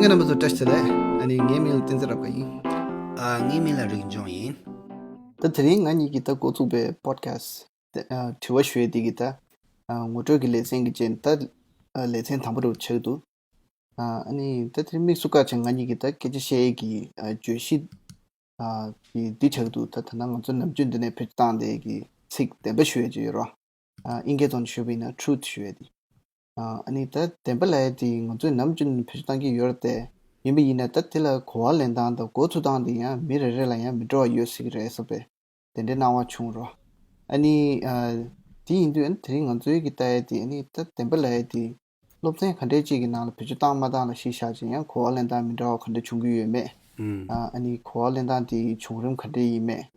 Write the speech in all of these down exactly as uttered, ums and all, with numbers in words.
ལྷན་རྒྱས་རྣམ་པ་ཚོ་བཀྲ་ཤིས་བདེ་ལེགས། ཨ་ནི་ངའི་མིང་ལ་བསྟན་འཛིན་རབ་དགའ་ཡིན། ཨ། ངའི་མིང་ལ་རིག་འབྱུང་ཡིན། ད་དེ་རིང་ང་གཉིས་ཀྱིས་ད་འགོ་བཙུགས་པའི་པོ་ཌི་ཁ་སི་ཊི་དེ་ཨ་དྲི་བ་ཞུ་ཡས་དེ་གི་ད་ཨ་ངོ་སྤྲོད་ཀྱི་ལེ་ཚན་གྱི་རྗེས་ད་ཨ་ལེ་ཚན་དང་པོ་རུ་ཆགས་འདུག་ཨ་ཨ་ནི་ད་དེ་རིང་དམིགས་སུ་བཀར་བྱས་ང་གཉིས་ཀྱིས་ད་སྐད་ཆ་བཤད་ཡས་ཀྱི་ཨ་བརྗོད་གཞི་ཨ་གི་འདི་ཆགས་འདུག་ད་ད་ནང་ང་ཚོ་ནམ་རྒྱུན་འདི་ནས་བེད་སྤྱོད་བཏང་བསྡད་ཀྱི་ཚིག་བདེན་པ་ཞུ་ཡས་ཅིག་ཡོད་རོ། ཨ་ཨིན་སྐད་ཐོག་ནས་ཞུས་པ་ཡིན་ན་ཊུ་རུ་ཐི་ཞུ་ཡས་དེ། ཨ་ཨ་ནི་ད་བདེན་པ་ལབ་ཡས་དེ་ང་ཚོས་ནམ་རྒྱུན་བེད་སྤྱོད་བཏང་གི་ཡོད་རེད་དེ། ཡིན་པ་ཡིན་ན་ད་དེ་ལ་གོ་བ་ལེན་སྟངས་དང་འགོ་ཚུགས་སྟངས་དེ་ཡང་མི་རེ་རེ་ལ་ཡང་མི་འདྲ་བ་ཡོད་སྲིད་ཀྱི་རེད་བསམ་པའི་དེ་འདྲའི་སྣང་བ་བྱུང་རོ། ཨ་ནི་ཨ་དེ་ཡིན་དུས་ཨ་ནི་དེ་རིང་ང་ཚོའི་གི་ལྟ་ཡས་དེ་ཨ་ནི་ད་བདེན་པ་ལབ་ཡས་དེ་སློབ་ཚན་ག་འདྲས་ཅིག་གི་ནང་ལ་བེད་སྤྱོད་བཏང་མ་བཏང་ལ་གཞི་བཞག་ཅིང་ཡང་གོ་བ་ལེན་སྟངས་མི་འདྲ་བ་ག་འདྲ་བྱུང་གི་ཡོད་མེད། ཨ་ཨ་ནི་གོ་བ་ལེན་སྟངས་དེ་བྱུང་རིམ་ག་འདྲས་ཡིན་མེད།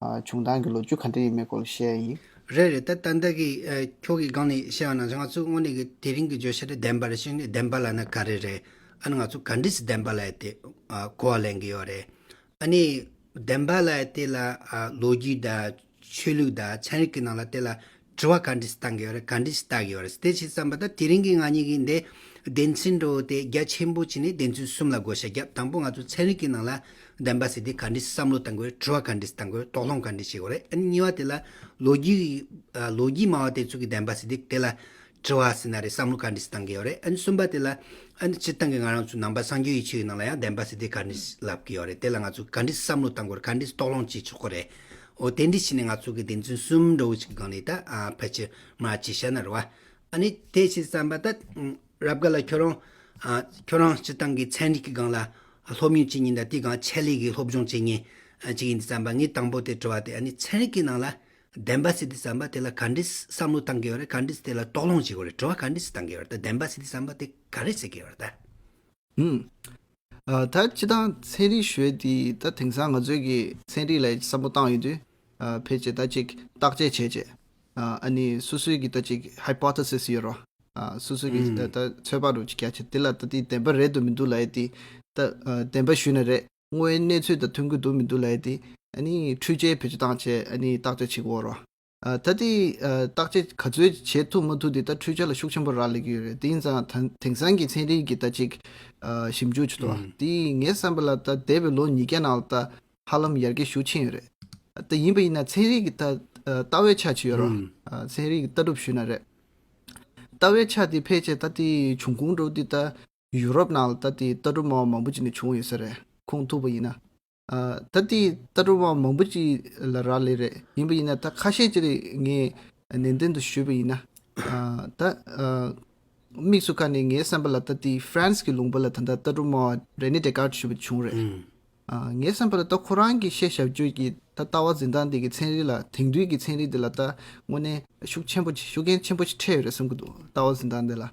ཨ་བྱུང་སྟངས་ཀྱི་ལོ་རྒྱུས་ག་འདྲ་ཡིན་མེད་སྐོར་ལ་བཤད་ཡ་ཡིན། རེད་རེད། ད་ད་ལྟ་གི་ཨ་ཁྱོད་ཀྱི་སྒང་ནས་བཤད་པ་ནང་བཞིན་ང་ཚོ་དངོས་གནས་ཀྱི་དེ་རིང་གི་བརྗོད་བྱ་དེ་བདེན་པ་རེད། བྱས་ནས་བདེན་པ་ལབ་ན་ག་རེ་རེད། ཨ་ནི་ང་ཚོ་ག་འདྲས་སེ་བདེན་པ་ལབ་ཡ་དེ་ཨ་གོ་བ་ལེན་གི་ཡོད་རེད། ཨ་ནི་བདེན་པ་ལབ་ཡ་དེ་ལ་ཨ་ལོ་རྒྱུས་དང་ཆོས་ལུགས་དང་ཚན་རིག་གི་ནང་ལ་དེ་ལ་དྲི་བ་ག་འདྲས་སེ་བཏང་གི་ཡོད་རེད། ག་འདྲས་སེ་ལྟ་གི་ཡོད་རེད། དེ་བྱས་ཙམ་པ་ད་དེ་རིང་གི་ང་གཉིས་ཀྱི་འདི་སྡེ་ཚན་འདྲ་བོ་དེ་རྒྱ་ཆེན་པོ་བྱས་ནས་སྡེ་ཚན་གསུམ་ལ་བགོ་བཤའ་བརྒྱབ། དང་པོ་ང་ཚོ་ཚན་རིག་གི་ནང་ལ་བདེན་པ་ཟེར་དེ་ག་འདྲས་བསམ་བློ་བཏང་དགོས་རེད། དྲི་བ་ག་འདྲས་བཏང་དགོས་རེད། དོགས་སློང་ག་འདྲས་བྱེད་དགོས་རེད། ཨ་ནི་གཉིས་པ་དེ་ལ་ལོ་རྒྱུས་ཨ་ལོ་རྒྱུས་སྨྲ་བ་དེ་ཚོ་གི་བདེན་པ་ཟེར་དེ་དེ་ལ་དྲི་བ་ཟེར་ན་རེད། བསམ་བློ་ག་འདྲས་བཏང་གི་ཡོད་རེད། ཨ་ནི་གསུམ་པ་དེ་ལ་ཨ་ནི་སྤྱིར་བཏང་གི་ང་རང་ཚོ་ནང་པ་སངས་རྒྱས་ཡིད་ཆེས་ཀྱི་ནང་ལ་ཡང་བདེན་པ་ཟེར་དེ་ག་འདྲས་ལབ་ཀྱི་ཡོད་རེད། དེ་ལ་ང་ཚོ་ག་འདྲས་བསམ་བློ་བཏང་དགོས་རེད། ག་འདྲས་དོགས་སློང་བྱེད་ཆོག་གི་རེད། འོ་དེ་འདྲས་བྱས་ནས་ང་ཚོ་གི་སྡེ་ཚན་གསུམ་འདྲ་བོ་ཅིག་གི་སྒང་ནས་ད་ཨ་ཕལ་ཆེར་མར་ཅིག་བཤད་ན་རེད་བ། ཨ་ནི་དེ་བྱས་ཙམ་པ་ད་རབ་དགའ་ལགས་ཁྱོད་རང་ཨ་ཁྱོད་རང་སྤྱིར་བཏང་གི་ཚན་རིག་གི་སྒང་ལ་སློབ་གཉེར་བྱེད་མཁན་དང་དེའི་སྒང་ཆེད་ལས་ཀྱི་སློབ་སྦྱོང་བྱེད་མཁན་ཨ་ཅིག་ཡིན་དུས་ཙམ་པ་ངས་དང་པོ་དེ་དྲི་བ་དེ། ཨ་ནི་ཚན་རིག་གི་ནང་ལ་བདེན་པ་ཟེར་དུས་ཙམ་པ་དེ་ལ་ག་འདྲས་བསམ་བློ་བཏང་གི་ཡོད་རེད། ག་འདྲས་དེ་ལ་དོགས་སློང་བྱེད་དགོས་རེད། དྲི་བ་ག་འདྲས་བཏང་གི་ཡོད་རེད། ད་བདེན་པ་ཟེར་དུས་ཙམ་པ་དེ་ག་རེ་ཟེར་གི་ཡོད་རེད་ད། ཧུམ། ཨ་ད་སྤྱིར་བཏང་ཚན་རིག་ཞུ་ཡས་དེ་ད་དེང་སང་ང་ཚོའི་གི་ཚན་རིག་ལ་བསམ་བློ་བཏང་ཡོང་དུས་ཨ་ཕལ་ཆེར་ད་ཅིག་བརྟག་དཔྱད་བྱས་བྱས་ཨ་ཨ་ནི་སོ་སོའི་གི་ད་ཅིག་ཧའི་པོ་ཐེ་སིས་ཡོད་རོ། ཨ་སོ་སོའི་གི་ཨུམ། ད་ད་ཚོད་དཔག་རུ་ཅིག་རྒྱག་བྱས་དེ་ལ་ད་དེ་བདེན་པ་རེད་འདུག་མི་འདུག་ལབ་ཡས་དེ་ད་ཨ་བདེན་པ་ཞུས་ན་རེད། དངོས་ཡོད་གནས་ཚུལ་དང་མཐུན་གི་འདུག་མི་འདུག་ལབ་ཡས་དེ་ཨ་ནི་འཕྲུལ་ཆས་བེད་སྤྱོད་བཏང་བྱས་ཨ་ནི་བརྟག་དཔྱད་བྱེད་དགོས་རོ། ཨ་ད་དེ་ཨ་བརྟག་དཔྱད་ག་ཚོད་བྱེད་ཐུབ་མ་ཐུབ་དེ་ད་འཕྲུལ་ཆས་ལ་ཤུགས་ཆེན་པོ་རག་ལས་ཀྱི་ཡོད་རེད། དེ་ཡིན་ཙང་ད་དེང་སང་གི་ཚན་རིག་གི་ད་ཅིག་ཨ་ཞིབ་འཇུག་བྱེད་ཐུབ་པ་ཨུམ། དེ་ངའི་བསམ་པ་ལ་ད་འདས་པའི་ལོ་ཉིས་བརྒྱ་ནང་ལ་ད་ཧ་ལམ་ཡར་རྒྱས་ཤུགས་ཆེན་ཡོད་རེད། ད་ཡིན་པ་ཡིན་ན་ཚན་རིག་གི་ད་ཨ་ལྟ་བའི་ཆ་ཅིག་ཡོད་རེད་བ། ཨུམ། ཨ་ཚན་རིག་གི་ལྟ་གྲུབ་ཞུས་ན་རེད། ལྟ་བའི་ཆ་དེ་ཕལ་ཆེར་ད་དེ་འབྱུང་ཁུངས་འདྲ་བོ་དེ་ད་ཡུ་རོབ་ནང་ལ་ད་དེ་ལྟ་གྲུབ་སྨྲ་བ་མང་པོ་ཅིག་ནས་བྱུང་ཡོད་ས་རེད། ཁུངས་ཐུབ་པ་ཡིན་ན། ཨ་ད་དེ་ལྟ་གྲུབ་སྨྲ་བ་མང་པོ་ཅིག་ལ་རག་ལས་རེད། ཡིན་པ་ཡིན་ན་ད་ཁ་ཤས་ཅིག་ངས་ནན་ཏན་དུ་ཞུས་པ་ཡིན་ན། ཨ་ད་ཨ་དམིགས་སུ་བཀར་ནས་ངའི་བསམ་པ་ལ་ད་དེ་ཧྥ་རན་སི་གི་ལུང་པ་ལ་ད་ལྟ་ལྟ་གྲུབ་སྨྲ་བ་རེ་ནེ་ཌེ་ཀར་ཞུ་བ་བྱུང་རེད། ཨུམ། ཨ་ངའི་བསམ་པ་ལ་ད་ཁོ་རང་གིས་བཤད་བཞག་རྒྱུ་གི་ད་ལྟ་བ་འཛིན་སྟངས་དེ་གི་ཚན་རིག་ལ་དེང་དུས་ཀྱི་ཚན་རིག་དེ་ལ་ད་དངོས་གནས་ཤུགས་ཆེན་པོ་ཅིག་ཤུགས་རྐྱེན་ཆེན་པོ་ཞིག་འཕྲད་ཡོད་རེད་བསམ་གི་འདུག་ལྟ་བ་འཛིན་སྟངས་དེ་ལ།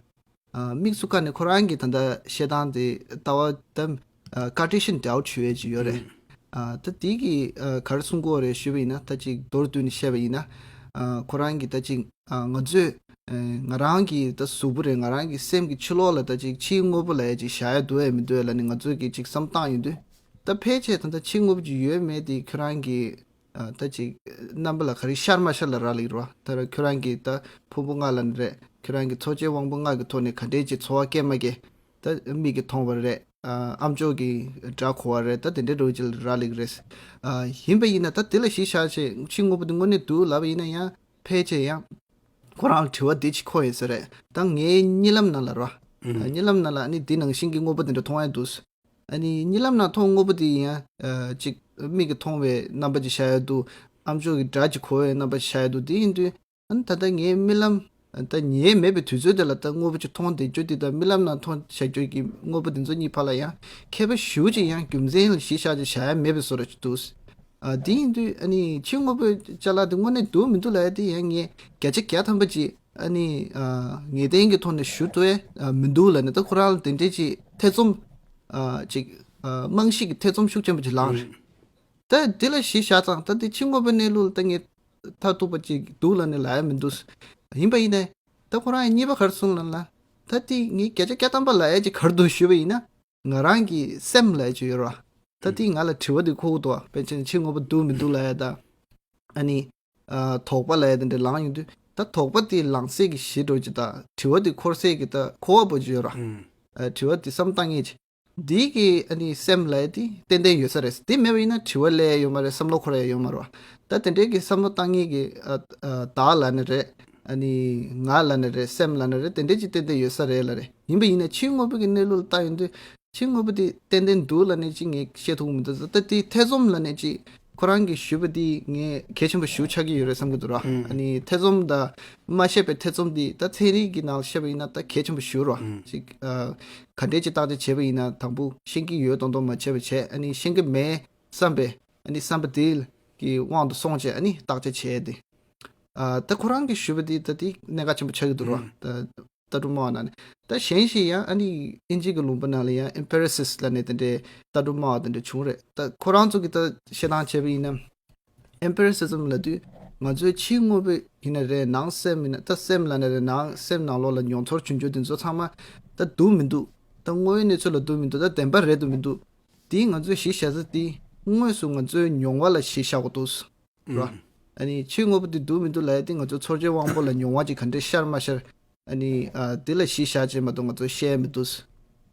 ཨ་དམིགས་སུ་བཀར་ནས་ཁོ་རང་གི་ད་ལྟ་བཤད་སྟངས་དེ་ལྟ་བ་ད་ཨ་Cartesian doubt ཞུ་ཡས་ཅིག་ཡོད་རེད། ཨ་ད་དེ་གི་ཨ་ག་རེ་གསུང་གི་ཡོད་རེད་ཞུས་པ་ཡིན་ན། ད་ཅིག་མདོར་བསྡུས་ནས་བཤད་པ་ཡིན་ན། ཨ་ཁོ་རང་གིས་ད་ཅིག་ཨ་ང་ཚོས་ཨ་ང་རང་གི་ད་གཟུགས་པོ་རེད། ང་རང་གི་སེམས་ཀྱི་ཕྱི་ལོགས་ལ་ད་ཅིག་ཕྱིའི་དངོས་པོ་ལབ་ཡས་ཅིག་བཞག་ཡས་འདུག་ཡས་མི་འདུག་ཡས་ལབ་ནས་ང་ཚོས་གི་ཅིག་བསམ་བཏང་ཡོང་དུས། ད་ཕལ་ཆེར་ད་ལྟ་ཕྱིའི་དངོས་པོ་ཅིག་ཡོད་མེད་དེ་ཁྱོད་རང་གི་ཨ་ད་ཅིག་རྣམ་པ་ལ་ག་རེ་ཤར་མ་ཤར་ལ་རག་ལས་ཀྱི་རེད་བ། ད་ཁྱོད་རང་གིས་ད་ཕུང་པོ་ལྔ་ལ་ནི་རེད། ཁྱོད་རང་གིས་ཚོར་བྱེད་དབང་པོ་ལྔ་གི་ཐོག་ནས་ག་འདྲས་ཅིག་ཚོར་བ་སྐྱེ་མ་སྐྱེ། ད་མིག་གིས་མཐོང་བ་རེད། ཨ་ཨམ་ཅོག་གིས་སྒྲ་གོ་བ་རེད། ད་དེ་འདྲའི་འདྲ་བོ་ཅིག་ལ་རག་ལས་ཀྱི་རེད། ཨ་ཡིན་པ་ཡིན་ན་ད་དེ་ལ་གཞི་བཞག་བྱས་ཕྱིའི་དངོས་པོ་དེ་དངོས་གནས་འདུག་ལབ་པ་ཡིན་ན་ཡང་ཕལ་ཆེར་ཡང་ཁོ་རང་ལ་དྲི་བ་འདི་ཅིག་འཁོར་ཡོད་ས་རེད། ད་ངའི་གཉིད་ལམ་ནང་ལ་རེད་བ། ཨ་གཉིད་ལམ་ནང་ལ་ཨ་ནི་འདི་ནང་བཞིན་གྱི་དངོས་པོ་དེ་འདྲ་མཐོང་ཡ་འདུག་ཨ་ནི་གཉིད་ལམ་ནང་མཐོང་དངོས་པོ་དེ་ཡིན་ཡང་ཨ་ཅིག་མིག་གིས་མཐོང་བའི་རྣམ་པ་ཅིག་ཤར་ཡ་འདུག་ཨམ་ཅོག་གིས་སྒྲ་ཅིག་གོ་བའི་རྣམ་པ་ཅིག་ཤར་ཡ་འདུག་དེ་ཡིན་དུས་ཨ་ནི་ད་ལྟ་ངའི་རྨི་ལམ་ད་ཉལ་མེད་པའི་དུས་ཚོད་དེ་ལ་ད་དངོས་པོ་ཅིག་མཐོང་བསྡད་རྒྱུ་དེ་དང་རྨི་ལམ་ནང་མཐོང་བཞག་རྒྱུ་གི་དངོས་པོ་དེ་ཚོ་གཉིས་བར་ལ་ཡང་ཁྱད་པར་ཞེ་པོ་ཅིག་ཡང་རྒྱུ་མཚན་ལ་གཞི་བཞག་ཅིག་བཞག་ཡ་མེད་པའི་བཟོ་འདྲ་ཅིག་འདུག་ཨ་དེ་ཡིན་དུས་ཨ་ནི་ཕྱིའི་དངོས་པོའི་ཅ་ལག་དེ་དངོས་གནས་འདུག་མི་འདུག་ལབ་ཡ་དེ་ཡང་ངས་བརྒྱ་ཆ་བརྒྱ་ཐམ་པ་ཅིག་ཨ་ནི་ཨ་ངེས་གཏན་གྱི་ཐོག་ནས་ཞུ་ཐུབ་ཡ་ཨ་མི་འདུག་ལབ་ནས། ད་ཁོ་རང་ལ་དེ་འདྲས་ཅིག་ཐེ་ཚོམ་ཨ་ཅིག་ཨ་རྨང་གཞི་གི་ཐེ་ཚོམ་ཤུགས་ཆེན་པོ་ཅིག་ལངས་རེད། ཨུམ། ད་འདི་ལ་གཞི་བཞག་ཙང་ད་འདི་ཕྱི་དངོས་པོའི་གནས་ལུགས་ལ་ད་ངས་མཐར་ཐུག་པ་ཅིག་འདུག་ལབ་ནས་ལབ་ཡ་མི་འདུག་ཡིན་པ་ཡིན་ནའི་ད་ཁོ་རང་ཡང་གཉིས་པ་ག་རེ་གསུངས་ལབ་ན། ད་འདི་ངས་བརྒྱ་ཆ་བརྒྱ་ཐམ་པ་ལབ་ཡ་ཅིག་ག་རེ་འདུག་ཞུས་པ་ཡིན་ན། ང་རང་གི་སེམས་ལབ་ཡ་ཅིག་ཡོད་རེད་བ། ད་འདི་ང་ལ་དྲི་བ་འདི་འཁོར་གི་འདུག་བ། ཕལ་ཆེར་ཕྱི་དངོས་པོ་འདུག་མི་འདུག་ལབ་ཡ་དང་། ཨ་ནི་ཨ་དོགས་པ་ལབ་ཡ་དེ་འདྲ་ལངས་ཡོང་དུས། ད་དོགས་པ་དེ་ལངས་སའི་གི་གཞི་འདྲ་ཅིག་དང་དྲི་བ་དེ་འཁོར་སའི་གི་ད་འཁོར་བ་པོ་ཅིག་ཡོད་རེད་བ། ཨ་དྲི་བ་དེ་བསམ་བཏང་མཁན་ཅིག་འདི་གི་ཨ་ནི་སེམས་ལ་དེ་ཏན་ཏན་ཡོད་ས་རེད། དེ་མེད་པ་ཡིན་ན་དྲི་བ་སླེབས་ཡ་ཡོད་མ་རེད། བསམ་བློ་འཁོར་ཡ་ཡོད་མ་རེད་བ། ད་དེ་འདྲའི་གི་བསམ་བློ་བཏང་མཁན་གི་ཨ་ཨ་བདག་ལབ་ན་རེད། ཨ་ནི་ང་ལབ་ན་རེད། སེམས་ལབ་ན་རེད། དེ་འདྲའི་ཅིག་ཏན་ཏན་ཡོད་ས་རེད་ལབ་རེད། ཡིན་པ་ཡིན་ན་ཕྱི་དངོས་པོ་གི་གནས་ལུགས་ལ་བལྟ་ཡོང་དུས་ཕྱི་དངོས་པོ་དེ་ཏན་ཏན་འདུག་ལབ་ནས་ཅིག་ངས་བཤད་ཐུབ་ཀྱི་མི་འདུག། ད་དེ་ཐེ་ཚོམ་ལབ་ནས་ཅིག་ཁོ་རང་གིས་ཞུས་པ་དེ་ངས་གལ་ཆེན་པོ་ཞེ་པོ་ཆགས་ཀྱི་ཡོད་རེད་བསམ་གྱི་འདུག་ར། ཨ་ནི་ཐེ་ཚོམ་དང་མ་བཤད་པའི་ཐེ་ཚོམ་དེ་ད་ཚན་རིག་གི་ནང་ལ་བཤད་པ་ཡིན་ན་ད་གལ་ཆེན་པོ་ཞེ་པོ་ར། ཅིག་ཨ་ག་འདྲས་ཅིག་བརྟག་དཔྱད་བྱས་པ་ཡིན་ན་དང་པོ་ཤེས་ཀྱི་ཡོད་མདོག་མདོག་མ་བྱས་པ་བྱས། ཨ་ནི་ཤེས་ཀྱི་མེད་བསམ་པའི་ཨ་ནི་བསམ་པ་དེ་གི་དབང་དུ་སོང་བྱས་ཨ་ནི་བརྟག་དཔྱད་བྱས་ཏེ། ཨ་ད་ཁོ་རང་གིས་ཞུས་པ་དེ་ད་དེ་གནད་འགག་ཆེན་པོ་ཆགས་ཀྱི་འདུག་ར། ད་ལྟ་གྲུབ་སྨྲ་བ་ནང་ནས། ད་གཞན་ཞིག་ཡང་ཨ་ནི་དབྱིན་ཇི་གི་ལུང་པ་ནང་ལ་ཡང་ཨེམ་པི་རི་སིས་ལབ་ནས་དེ་འདྲའི་ལྟ་གྲུབ་སྨྲ་བ་དེ་འདྲ་བྱུང་རེད། ད་ཁོ་རང་ཚོ་གིས་ད་བཤད་སྟངས་བྱས་པ་ཡིན་ན། ཨེམ་པི་རི་སི་ཛིམ་ལབ་དུས་ང་ཚོའི་ཕྱི་དངོས་པོ་ཡིན་ན་རེད། ནང་སེམས་ཡིན་ན། ད་སེམས་ལབ་ན་རེད། ནང་སེམས་ནང་ལོགས་ལ་མྱོང་ཚོར་བྱུང་རྒྱུ་དེ་ཚོ་ཚང་མ་ད་འདུག་མི་འདུག། ད་དངོས་ཡོད་གནས་ཚུལ་ལ་འདུག་མི་འདུག། ད་བདེན་པ་རེད་འདུག་མི་འདུག། དེ་ང་ཚོས་གཞི་བཞག་ས་དེ་དངོས་སུ་ང་ཚོའི་མྱོང་བ་ལ་གཞི་བཞག་དགོས་འདུག། ར། ཨ་ནི་ཕྱི་དངོས་པོ་དེ་འདུག་མི་འདུག་ལབ་ཡ་དེ་ང་ཚོ་ཚོར་བྱེད་དབང་པོ་ལ་མྱོང་བ་ཅིག་ག་འདྲས་ཤར་མ་ཤར། ཨ་ནི་ཨ་དེ་ལ་གཞི་བཞག་བྱས་མ་གཏོགས་ང་ཚོ་བཤད་མི་འདུག།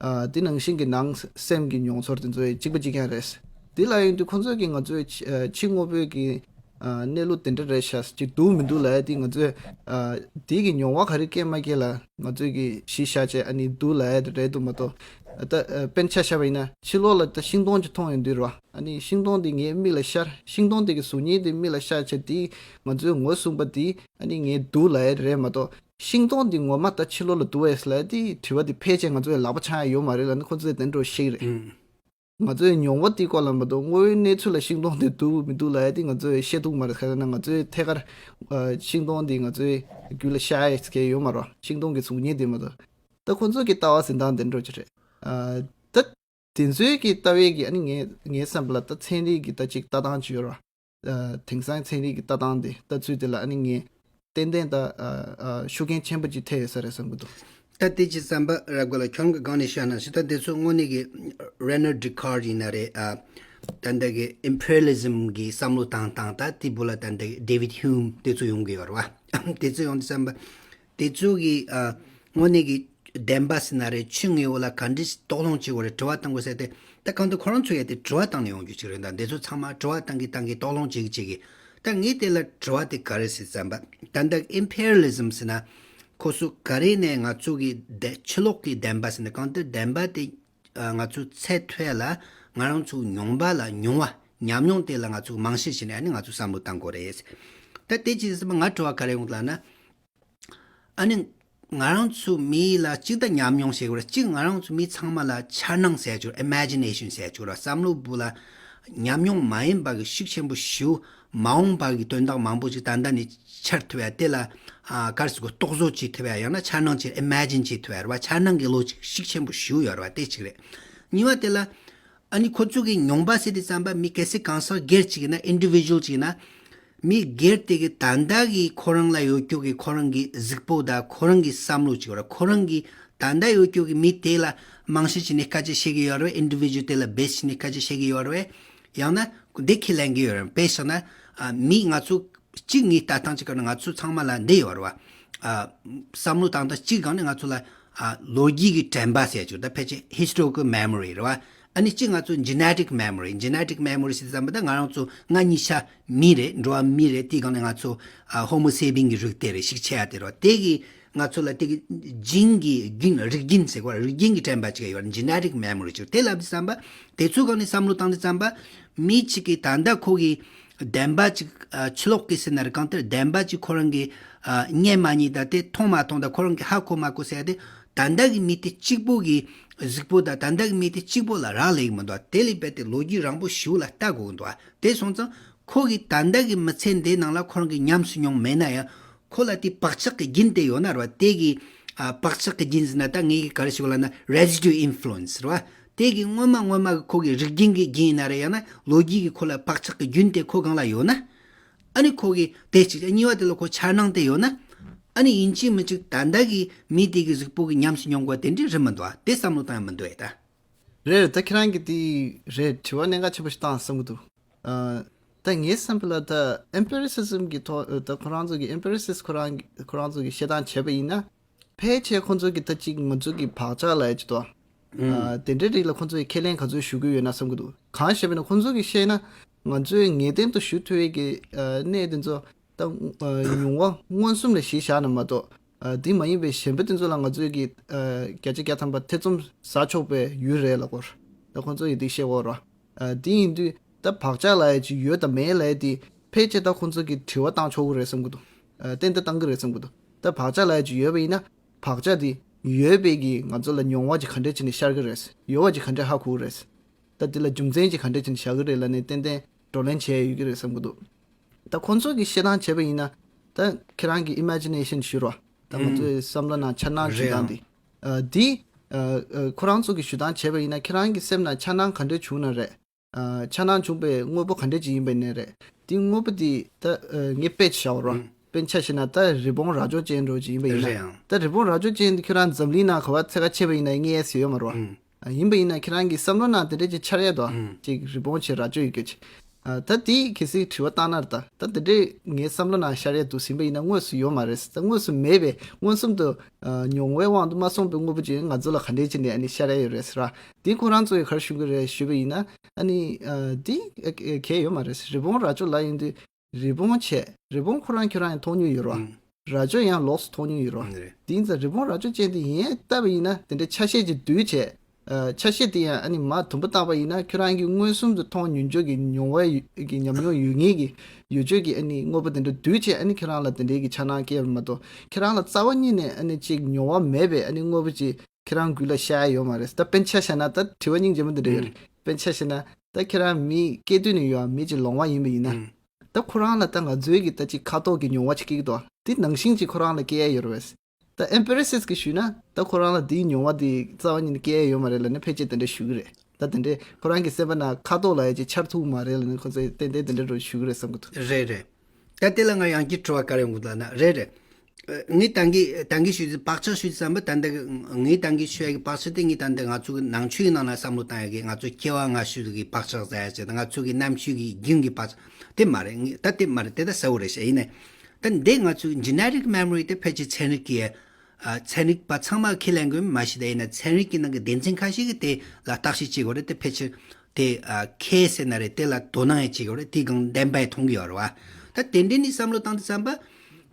ཨ་དེ་ནང་བཞིན་གྱི་ནང་སེམས་ཀྱི་མྱོང་ཚོར་དེ་ཚོ་གཅིག་པ་གཅིག་རྐྱང་རེད། དེ་ལ་ཡིན་དུས་ཁོང་ཚོས་ཀྱིས་ང་ཚོའི་ཕྱི་ཨ་ཕྱི་དངོས་པོའི་གི་ཨ་གནས་ལུགས་དེ་འདྲ་རེད་ཤག་ཅིག་འདུག་མི་འདུག་ལབ་ཡ་དེ་ང་ཚོས་ཨ་དེ་གི་མྱོང་བ་ག་རེ་སྐྱེས་མ་སྐྱེས་ལ་ང་ཚོས་ཀྱི་གཞི་བཞག་བྱས་ཨ་ནི་འདུག་ལབ་ཡ་དེ་རེད་འདུག་མ་གཏོགས། ད་ཨ་དཔེར་ན་ཆ་བཞག་པ་ཡིན་ན་ཕྱི་ལོགས་ལ་ད་ཤིང་སྡོང་ཅིག་མཐོང་ཡོང་དུས་རེད་བ། ཨ་ནི་ཤིང་སྡོང་དེ་ངའི་མིག་ལ་ཤར། ཤིང་སྡོང་དེ་གི་གཟུགས་བརྙན་དེ་མིག་ལ་ཤར་བྱས་དེ་ང་ཚོས་ངོས་བཟུང་པ་དེ་ཨ་ནི་ངས་འདུག་ལབ་ཡ་རེད་མ་གཏོགས། ཤིང་སྡོང་དེ་ངོ་མ་ད་ཕྱི་ལོགས་ལ་འདུག་གས་ལབ་ཡ་དེ་དྲི་བ་དེ་ཕལ་ཆེར་ང་ཚོའི་ལག་པ་འཆང་ཡ་ཡོད་མ་རེད་ལབ་ན་ཁོ་ཚོས་དེ་འདྲ་བཤད་ཀྱི་རེད། ང་ཚོའི་མྱོང་བ་དེའི་སྐོར་ལ་མ་གཏོགས་དངོས་ཡོད་གནས་ཚུལ་ལ་ཤིང་སྡོང་དེ་འདུག་མི་འདུག་ལབ་ཡ་དེ་ང་ཚོས་ཤེས་ཐུབ་མ་རེད། ག་རེ་ཟེར་ན་ང་ཚོའི་ཐད་ཀར་ཨ་ཤིང་སྡོང་དེ་ང་ཚོའི་རྒྱུད་ལ་ཤར་ཡ་གང་ཡང་ཡོད་མ་རེད། ཤིང་སྡོང་གི་གཟུགས་བརྙན་དེ་མ་གཏོགས། ད་ཁོ་ཚོ་གི་ལྟ་བ་འཛིན་སྟངས་དེ་འདྲ་ཅིག་རེད། ཨ་ད་དེ་ཚོའི་གི་ལྟ་བའི་གི་ཨ་ནི་ངའི་ངའི་བསམ་པ་ལ་ད་ཚན་རིག་གི་ད་ཅིག་ལྟ་སྟངས་ཅིག་ཡོད་རེད། ཨ་དེང་སང་ཚན་རིག་གི་ལྟ་སྟངས་དེ་ལྟ་ཚུལ་དེ་ལ་ཨ་ནི་ངས་ཏན་ཏན་ད་ཨ་ཨ་ཤུགས་རྐྱེན་ཆེན་པོ་ཅིག་ཐེབས་ཡོད་ས་རེད་བསམ་གྱི་འདུག། ད་དེ་ཅིག་བསམ་པ་ར་དགོས་ལ་ཁྱོད་རང་གི་སྒང་ནས་བཤད་ན་ཞིག། ད་དེ་ཚོ་དངོས་གནས་ཀྱི་རེ་ནེ་ཌི་ཀར་ཡིན་ན་རེད། ཨ་ད་ལྟ་གི་ཨིམ་པི་རི་ཡལ་ལི་ཛིམ་གི་བསམ་བློ་བཏང་སྟངས། ད་དེ་བུ་ལ་ད་ལྟ་གི་ཌེ་ཝིད་ཧིའུམ་དེ་ཚོ་ཡོང་གི་ཡོད་རེད་བ། དེ་ཚོ་ཡོང་དུས་བསམ་པ་དེ་ཚོ་གི་ཨ་དངོས་གནས་ཀྱི་བདེན་པ་ཟེར་ན་རེད། ཆོས་ངོས་ལ་ག་འདྲས་དོགས་སློང་བྱེད་དགོས་རེད། དྲི་བ་བཏང་དགོས་ཟེར་ཏེ། ད་གང་ལྟར་ཁོ་རང་ཚོ་ཡ་དེ་དྲི་བ་བཏང་ནས་ཡོང་རྒྱུ་ཅིག་རེད། ད་འདི་ཚོ་ཚང་མ་དྲི་བ་བཏང་གི་བཏང་གི་དོགས་སློང་བྱེད་ཀྱི་བྱེད་ཀྱི། ད་ངས་དེ་ལ་དྲི་བ་དེ་ག་རེ་ཟེར་བསམ་པ། ད་ལྟ་ཨིམ་པི་རི་ཡལ་ལི་ཛིམ་ཟེར་ན་ཁོ་ཚོ་ག་རེ་ནས་ང་ཚོ་གི་བདེ་ཕྱི་ལོགས་ཀྱི་བདེན་པ་ཟེར་ན། གང་ལྟར་བདེན་པ་དེ་ཨ་ང་ཚོ་ཚད་མཐོ་ལ་ང་རང་ཚོ་མྱོང་བ་ལ་མྱོང་བ་ཉམས་མྱོང་དེ་ལ་ང་ཚོ་རྨང་གཞི་བྱས་ནས་ཨ་ནི་ང་ཚོ་བསམ་བློ་བཏང་དགོས་རེད། ད་དེ་ཅི་ཟེར་བ་ང་དྲི་བ་ག་རེ་ཡོང་ལབ་ན། ཨ་ནི་ང་རང་ཚོ་མི་ལ་གཅིག་ད་ཉམས་མྱོང་བྱེད་དགོས་རེད། གཅིག་ང་རང་ཚོ་མི་ཚང་མ་ལ་འཆར་སྣང་ཟེར་ཡ་ཅིག་ཡོད་རེད། ཨི་མེ་ཇི་ནེ་ཤན་ཟེར་ཡ་ཅིག་ཡོད་རེད། བསམ་བློ་བུ་ལ་ཉམས་མྱོང་མ་ཡིན་པ་གི་ཤུགས་ཆེན་པོ་ཞིག་མ་འོངས་པ་གི་དོན་དག་མང་པོ་ཅིག་ད་ལྟ་ནས་འཆར་ཐུབ་ཡ། དེ་ལ་ཨ་ག་རེ་ཟེར་དགོས། རྟོག་བཟོ་བྱེད་ཐུབ་ཡ། ཡང་ན་འཆར་སྣང་ཅིག་ཨི་མེ་ཇིན་བྱེད་ཐུབ་ཡ་རེད་བ། འཆར་སྣང་གི་བློ་ཅིག་ཤུགས་ཆེན་པོ་ཞིག་ཡོད་རེད་བ། དེ་གཅིག་རེད། གཉིས་པ་དེ་ལ་ཨ་ནི་ཁོ་ཚོ་གི་མྱོང་བ་ཟེར་དུས་ཙམ་པ་མི་གལ་སྲིད་གང་ཟག་སྒེར་གཅིག་ཡིན་ན། ཨིན་ཌི་བི་ཇུ་ཨལ་གཅིག་ཡིན་ན། མི་སྒེར་དེ་གི་ད་ལྟ་གི་ཁོ་རང་ལ་ཡོད་རྒྱུ་གི་ཁོ་རང་གི་གཟུགས་པོ་དང་ཁོ་རང་གི་བསམ་བློ་གཅིག་ཡོད་རེད། ཁོ་རང་གི་ད་ལྟ་ཡོད་རྒྱུ་གི་མི་དེ་ལ་རྨང་གཞི་བྱས་ནས་སྐད་ཆ་བཤད་ཀྱི་ཡོད་རེད། ཨིན་ཌི་བི་ཇུ་ཨལ་དེ་ལ་བེ་སི་བྱས་ནས་སྐད་ཆ་བཤད་ཀྱི་ཡོད་རེད། ཡང་ན་འདི་ཁས་ལེན་གྱི་ཡོད་རེད། དཔེ་བཞག་ན་ཨ་མི་ང་ཚོ་གཅིག་ངའི་ལྟ་སྟངས་གཅིག་ག་ན་ང་ཚོ་ཚང་མ་ལ་འདི་ཡོད་རེད་བ། ཨ་བསམ་བློ་བཏང་སྟངས་གཅིག་སྒང་ནས་ང་ཚོ་ལ་ཨ་ལོ་རྒྱུས་ཀྱི་དྲན་པ་ཟེར་ཡ་ཅིག་ད་ཕལ་ཆེར་ཧི་སི་ཊོ་རི་ཀལ་མེ་མོ་རི་རེད་བ། ཨ་ནི་གཅིག་ང་ཚོ་ཇེ་ནེ་ཊིག་མེ་མོ་རི། ཇེ་ནེ་ཊིག་མེ་མོ་རི་ཟེར་དུས་ཙམ་པ་ད་ང་རང་ཚོ་ང་གཉིས་ཆ་མི་རེད། འགྲོ་བ་མི་རེད། དེའི་སྒང་ནས་ང་ཚོ་ཨ་ཧོ་མོ་སེ་པིན་གྱི་རིགས་དེ་རེད། ཤུགས་ཆེ་ཡ་དེ་རེད་བ། དེ་གི་ང་ཚོ་ལ་དེ་གི་ཇིན་གྱི་རྒྱུན། རིགས་རྒྱུན་ཟེར་གོ། རིགས་རྒྱུན་གྱི་དྲན་པ་ཅིག་ཡོད་རེད། ཇེ་ནེ་ཊིག་མེ་མོ་རི་ཅིག་དེ་ལབ་དུས་ཙམ་པ། དེ་ཚོའི་སྒང་ནས་བསམ་བློ་བཏང་དུས་ཙམ་པ་མི་གཅིག་གིས་ད་ལྟ་ཁོ་གི་བདེན་པ་ཅིག་ཨ་ཕྱི་ལོགས་ཀྱི་ཟེར་ན་རེད། གང་ལྟར་བདེན་པ་ཅིག་ཁོ་རང་གིས་ཨ་རྙེད་མ་རྙེད་ད་དེ་མཐོང་མ་མཐོང་ད་ཁོ་རང་གིས་ཧ་གོ་མ་གོ་ཟེར་ཡ་དེ། ད་ལྟ་གི་མི་དེ་གཅིག་པོ་གི་གཟུགས་པོ་དང་ད་ལྟ་གི་མི་དེ་གཅིག་པོ་ལ་རག་ལས་ཀྱི་མི་འདུག། དེ་ལས་རྦད་དེ་ལོ་རྒྱུས་རིང་པོ་ཞིག་ལ་ལྟ་དགོས་ཀྱི་འདུག། དེ་སོང་ཙང་ཁོ་གིས་ད་ལྟ་གི་མི་ཚེ་འདིའི་ནང་ལ་ཁོ་རང་གིས་ཉམས་སུ་མྱོང་མེད་ན་ཡང་། ཁོ་ལ་དེ་བག་ཆགས་ཀྱི་རྒྱུན་དེ་ཡོད་ན་རེད་བ། དེ་གི་ཨ་བག་ཆགས་ཀྱི་རྒྱུན་ཟེར་ན་ད་ངས་ག་རེ་ཞུ་གི་ལབ་ན་རེ་སི་ཌུ་ཨལ་ཨིན་ཕུ་ལུ་ཨེན་སི་རེད་བ། དེ་གི་སྔོན་མ་སྔོན་མ་གི་ཁོ་གི་རིགས་རྒྱུན་གྱི་རྒྱུན་ཡིན་ན་རེད། ཡང་ན་ལོ་རྒྱུས་ཀྱི་ཁོ་ལ་བག་ཆགས་ཀྱི་རྒྱུན་དེ་ཁོ་སྒང་ལ་ཡོད་ན། ཨ་ནི་ཁོ་གི་དེ་གཅིག། གཉིས་པ་དེ་ལ་ཁོ་འཆར་སྣང་དེ་ཡོད་ན། ཨ་ནི་ཡིན་གཅིག་མིན་གཅིག་ད་ལྟ་གི་མི་དེ་གི་གཟུགས་པོ་གི་ཉམས་སུ་མྱོང་དགོས་དེ་འདྲ་རེད་མི་འདུག་ཨ། དེ་བསམ་བློ་བཏང་ཡ་མི་འདུག་ཨེ་ད། རེད། ད་ཁྱེད་རང་གིས་དེ་རེད། དྲི་བ་གནད་འགག་ཆེན་པོ་ཞིག་བཏང་བསམ་གྱི་འདུག། ཨ་ད་ངའི་བསམ་པ་ལ་ད་ཨེམ་པི་རི་སི་ཛིམ་གི་ཐོག་ད་ཁོ་རང་ཚོ་གི་ཨེམ་པི་རི་སི་སི་ཁོ་རང་གི་ཁོ་རང་ཚོ་གི་བཤད་སྟངས་བྱས་པ་ཡིན་ན། ཕལ་ཆེར་ཁོ་ཚོ་གི་ད་ཅིག་ང་ཚོ་གི་བག་ཆགས་ལབ་ཡ་ཅིག་འདུག། ཨ་དེ་འདྲའི་རིགས་ལ་ཁོང་ཚོས་ཁས་ལེན་ག་ཚོད་ཞུ་གི་ཡོད་ན་བསམ་གི་འདུག་གང་ཞེས་པ་ན་ཁོང་ཚོ་གིས་བཤད་ན་ང་ཚོས་ངེས་གཏན་དུ་ཞུ་ཐུབ་ཡས་ཀྱི་ཨ་གནས་དེ་ཚོ་ད་ཨ་མྱོང་བ་མངོན་སུམ་ལ་གཞི་བཞག་ན་མ་གཏོགས་ཨ་དེ་མ་ཡིན་པའི་གཞན་པ་དེ་ཚོ་ལ་ང་ཚོས་ཀྱི་ཨ་བརྒྱ་ཆ་བརྒྱ་ཐམ་པ་ཐེ་ཚོམ་ཟ་ཆོག་པའི་ཡུལ་རེད་ལབ་ཀྱི་ཡོད་རེད། ད་ཁོང་ཚོ་ཡིས་དེ་བཤད་ཀྱི་ཡོད་རེད། ཨ་དེ་ཡིན་དུས་ད་བག་ཆགས་ལབ་ཡས་ཅིག་ཡོད་དང་མེད་ལབ་ཡས་དེ་ཕལ་ཆེར་ད་ཁོང་ཚོ་གིས་དྲི་བ་བཏང་ཆོག་གི་རེད་བསམ་གི་འདུག་ཨ་ཏན་ཏན་བཏང་གི་རེད་བསམ་གི་འདུག་ད་བག་ཆགས་ལབ་ཡས་ཅིག་ཡོད་པ་ཡིན་ན་བག་ཆགས་དེ་ཡོད་པའི་གི་ང་ཚོ་ལ་མྱོང་བ་ཅིག་ག་འདྲས་བྱས་ནས་ཤར་གི་རེད། ཡོད་པ་ཅིག་ག་འདྲས་ཧ་གོ་གི་རེད། ད་དེ་ལ་རྒྱུ་མཚན་ཅིག་ག་འདྲས་བྱས་ནས་བཞག་གི་རེད་ལབ་ནས་ཏན་ཏན་བགྲོ་གླེང་བྱས་ཡོད་ཀྱི་རེད་བསམ་གི་འདུག་ད་ཁོང་ཚོ་གིས་བཤད་སྟངས་བྱས་པ་ཡིན་ན་ད་ཁྱེད་རང་གི་ཨི་མེ་ཇི་ནེ་ཤན་ཞུ་རོགས། ད་ང་ཚོའི་བསམ་བློ་ནང་འཆར་སྣང་ཞུ་སྟངས་དེ། ཨ་དེ་ཨ་ཨ་ཁོ་རང་ཚོ་གིས་ཞུ་སྟངས་བྱས་པ་ཡིན་ན་ཁྱེད་རང་གི་སེམས་ནང་འཆར་སྣང་ག་འདྲས་བྱུང་ན་རེད། ཨ་འཆར་སྣང་བྱུང་པའི་དངོས་པོ་ག་འདྲས་ཅིག་ཡིན་པ་ཡིན་ནའི་རེད། དེ་དངོས་པོ་དེ་ད་ཨ་ངས་དཔེ་ཅིག་བཞག་པ་རོགས། དཔེར་ན་ཆ་བཞག་ན་ད་རི་བོང་རྭ་ཅོ་ཅན་འདྲ་ཅིག་ཡིན་པ་ཡིན་ན། རེད་ཨང་། ད་རི་བོང་རྭ་ཅོ་ཅན་དེ་ཁྱོད་རང་འཛམ་གླིང་ནང་ག་པར་འཚོལ་ག་ཕྱིན་པ་ཡིན་ན་རྙེད་ཡས་ཡོད་མ་རེད་པ། ཨ་ཡིན་པ་ཡིན་ན་ཁྱེད་རང་གི་བསམ་བློ་ནང་དེ་འདྲས་ཅིག་འཆར་ཡས་འདུག་ག་ཅིག་རི་བོང་ཆེ་རྭ་ཅོ་ཡོད་རྒྱུ་ཅིག་ཨ་ད་དེ་གལ་སྲིད་དྲི་བ་བཏང་ན་ད་ད་དེ་འདྲས་ངའི་བསམ་བློ་ནང་ཤར་ཡས་འདུག་ཟིན་པ་ཡིན་ན་དངོས་སུ་ཡོད་མ་རེད། ད་དངོས་སུ་མེད་པའི་མངོན་སུམ་དུ་ཨ་མྱོང་བའི་དབང་དུ་མ་སོང་པའི་དངོས་པོ་ཅིག་ང་ཚོ་ལ་ག་འདྲས་ཅིག་ནས་ཨ་ནི་ཤར་ཡས་ཡོད་རེད་ཟེར་ར། དེ་ཁོ་རང་ཚོ་ཡིས་ག་རེ་ཞུ་གི་རེད་ཞུས་པ་ཡིན་ན་ཨ་ནི་ཨ་དེ་ཨ་གལ་ཡོད་མ་རེད། རི་བོང་རྭ་ཅོ་ལབ་ཡིན་དུས། རི་བོང་བྱས། རི་བོང་ཁོ་རང་ཁྱོད་རང་ཡང་མཐོང་མྱོང་ཡོད་རོ། ཨང་། རྭ་ཅོ་ཡང་ལོགས་སུ་མཐོང་མྱོང་ཡོད་རོ། ཨང་རེད། དེ་ཡིན་ཙང་རི་བོང་རྭ་ཅོ་ཅན་དེ་ཡིན་ཡང་བལྟས་པ་ཡིན་ན་དེ་འདྲའི་ཆ་ཤས་ཅིག་འདུས་བྱས། ཨ་ཆ་ཤས་དེ་ཡང་ཨ་ནི་མར་དུམ་བུ་བཏང་པ་ཡིན་ན་ཁྱོད་རང་གིས་མངོན་སུམ་དུ་མཐོང་མྱོང་ཆོག་གི་མྱོང་བ་ཡོད་ཀྱི་ཉམས་མྱོང་ཡོད་ངེས་ཀྱི་ཡོད་ཆོག་གི་ཨ་ནི་དངོས་པོ་དེ་འདྲ་འདུས་བྱས་ཨ་ནི་ཁྱོད་རང་ལ་དེ་འདྲའི་གི་འཆར་སྣང་སྐྱེ་བ་མ་གཏོགས་ཁྱོད་རང་ལ་རྩ་བ་ཉིད་ནས་ཨ་ནི་ཅིག་མྱོང་བ་མེད་པའི་ཨ་ནི་དངོས་པོ་ཅིག་ཁྱེད་རང་རྒྱུད་ལ་ཤར་ཡ་ཡོད་མ་རེད། ད་དཔེར་ན་ཆ་བཞག་ན་ད་དྲི་བ་སྙིང་རྗེ་མོ་འདི་འདྲ་ཡོད་རེད། ཨུམ། དཔེར་ན་ཆ་བཞག་ན་ད་ཁྱེད་རང་མི་སྐྱེས་དུས་ནས་ཡོད་མི་གཅིག་ལོང་བ་ཡིན་པ་ཡིན་ན། ཨུམ། ད་ཁོ་རང་ལ་ད་ང་ཚོའི་གི་ད་ཅིག་ཁ་དོག་གི་མྱོང་བ་ཅིག་སྐྱེ་གི་འདུག་དེ་ནང་བཞིན་ཅིག་ཁོ་རང་ལ་སྐྱེ་ཡ་ཡོད་རེད་པས། ད་ཨེམ་པི་རི་སིས་ཀྱིས་ཞུས་ན་ད་ཁོ་རང་ལ་དེའི་མྱོང་བ་དེ་རྩ་བ་ཉིད་ནས་སྐྱེ་ཡ་ཡོད་མ་རེད་ལབ་ན་ཕལ་ཆེར་དེ་འདྲ་ཞུ་གི་རེད། ད་དེ་འདྲའི་ཁོ་རང་གི་སེམས་པ་ནང་ཁ་དོག་ལབ་ཡ་ཅིག་འཆར་ཐུབ་མ་རེད་ལབ་ན་ཁོ་ཚོས་ཏན་ཏན་དེ་འདྲ་འདྲ་ཞུ་གི་རེད་བསམ་གི་འདུག་རེད་རེད། ད་དེ་ལ་ང་ཡང་བསྐྱར་དྲི་བ་བཀའ་ཡོང་གི་འདུག་ན། རེད་རེད། ཨ་ངས་ད་གིན་ད་གིན་ཞུས་ཚེ་བག་ཆགས་ཞུས་ཙམ་པ་ད་ལྟ་གི་ངས་ད་གིན་ཞུ་ཡ་གི་བག་ཆགས་དེ་ངས་ད་ལྟ་ང་ཚོ་གི་ནང་ཆོས་ཀྱི་ནང་ན་བསམ་བློ་བཏང་ཡ་གི་ང་ཚོ་སྐྱེ་བ་སྔ་ཤོས་ཀྱི་བག་ཆགས་ཟེར་ཡ་ཅིག་དང་ང་ཚོ་གི་རྣམ་ཤེས་ཀྱི་རྒྱུན་གྱི་བག་ཆགས་དེ་མ་རེད། ངས་ད་དེ་མ་རེད། དེ་ད་གསལ་བོ་རེད་ཤག་ཡིན་ནའི་ད་འདི་ང་ཚོའི་genetic memory་དེ་ཕལ་ཆེར་ཚན་རིག་གི་ཨ་ཚན་རིག་པ་ཚང་མ་ཁས་ལེན་དགོས་མ་ཤེས། ད་ཡིན་ན་ཚན་རིག་གི་ནང་གི་སྡེ་ཚན་ཁ་ཤས་ཀྱིས་དེ་ལ་བརྟག་དཔྱད་བྱེད་དགོས་རེད། དེ་ཕལ་ཆེར་དེ་ཨ་ཁས་ཟེར་ན་རེད། དེ་ལ་དོ་སྣང་ཡང་བྱེད་དགོས་རེད། དེ་གང་བདེན་པ་ཡང་མཐོང་གི་ཡོད་རེད་བ། ད་དེ་འདྲ་ནས་བསམ་བློ་བཏང་དུས་ཙམ་པ་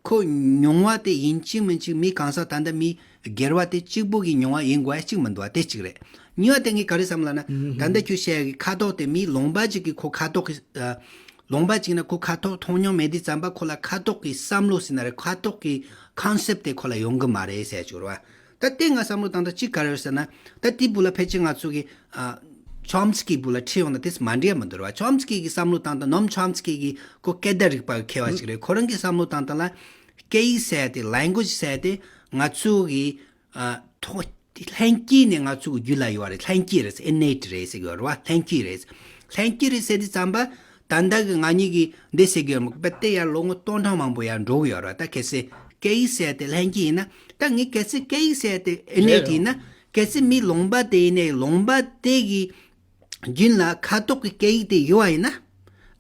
ཁོ་མྱོང་བ་དེ་ཡིན་གཅིག་མིན་གཅིག་མི་གང་ཟག་ད་ལྟ་མི་སྒེར་བ་དེ་གཅིག་པོ་གི་མྱོང་བ་ཡིན་དགོས་ཡ་གཅིག་མི་འདུག་བ། དེ་གཅིག་རེད། གཉིས་པ་དེ་ངས་ག་རེ་བསམ་ལབ་ན་ད་ལྟ་ཁྱོད་བཤད་ཡ་གི་ཁ་དོག་དེ་མི་ལུང་པ་གཅིག་གི་ཁོ་ཁ་དོག་གི་ཨ་ལུང་པ་གཅིག་ན་ཁོ་ཁ་དོག་མཐོང་མྱོང་མེད་དུས་ཙམ་པ་ཁོ་ལ་ཁ་དོག་གི་བསམ་བློ་ཟེར་ན་རེད། ཁ་དོག་གི་concept་དེ་ཁོ་ལ་ཡོང་གི་མ་རེད་ཟེར་ཡ་ཅིག་རེད་བ། ད་དེ་ང་བསམ་བློ་བཏང་ད་གཅིག་ག་རེ་རེད་ཟེར་ན། ད་དེ་བུ་ལ་ཕལ་ཆེར་ང་ཚོ་གི་ཨ་ཆོམ་སི་ཀི་བུ་ལ་ཁྲིད་ཡོང་ན་དེ་མ་འདྲ་མི་འདུག་ར། ཆོམ་སི་ཀི་གི་བསམ་བློ་བཏང་ད་ནོམ་ཆོམ་སི་ཀི་གི་ཁོ་སྐད་བརྡ་རིག་པ་གི་མཁས་པ་ཞིག་རེད། ཁོ་རང་གི་བསམ་བློ་བཏང་ད་ལ་སྐད་ཡིག་ཟེར་ཡ་དེ་language་ཟེར་ཡ་དེ་ང་ཚོ་གི་ཨ་ཐོག་ལྷན་སྐྱེས་ནས་ང་ཚོ་གི་རྒྱུད་ལ་ཡོད་རེད། ལྷན་སྐྱེས་རེད། innate་རེད་ཟེར་གི་ཡོད་རེད་བ། ལྷན་སྐྱེས་རེད། ལྷན་སྐྱེས་རེད་ཟེར་དུས་ཙམ་པ་ད་ལྟ་གི་ང་གཉིས་ཀྱིས་འདི་ཟེར་གི་ཡོད་མ་རེད་པ། དེ་ཡར་ལོ་ངོ་སྟོང་ཕྲག་མང་པོ་ཡར་འགྲོ་གི་ཡོད་རེད་བ། ད་གལ་སྲིད་སྐད་ཡིག་ཟེར་ཡ་དེ་ལྷན་སྐྱེས་ཡིན་ན། ད་ངས་གལ་སྲིད་སྐད་ཡིག་ཟེར་ཡ་དེ་innate་ཡིན་ན། གལ་སྲིད་མི་ལུང་པ་དེ་ཡིན་ནའི་ལུང་པ་དེ་གི་རྒྱུན་ལ་ཁ་དོག་གི་སྐད་ཡིག་དེ་ཡོད་པ་ཡིན་ན།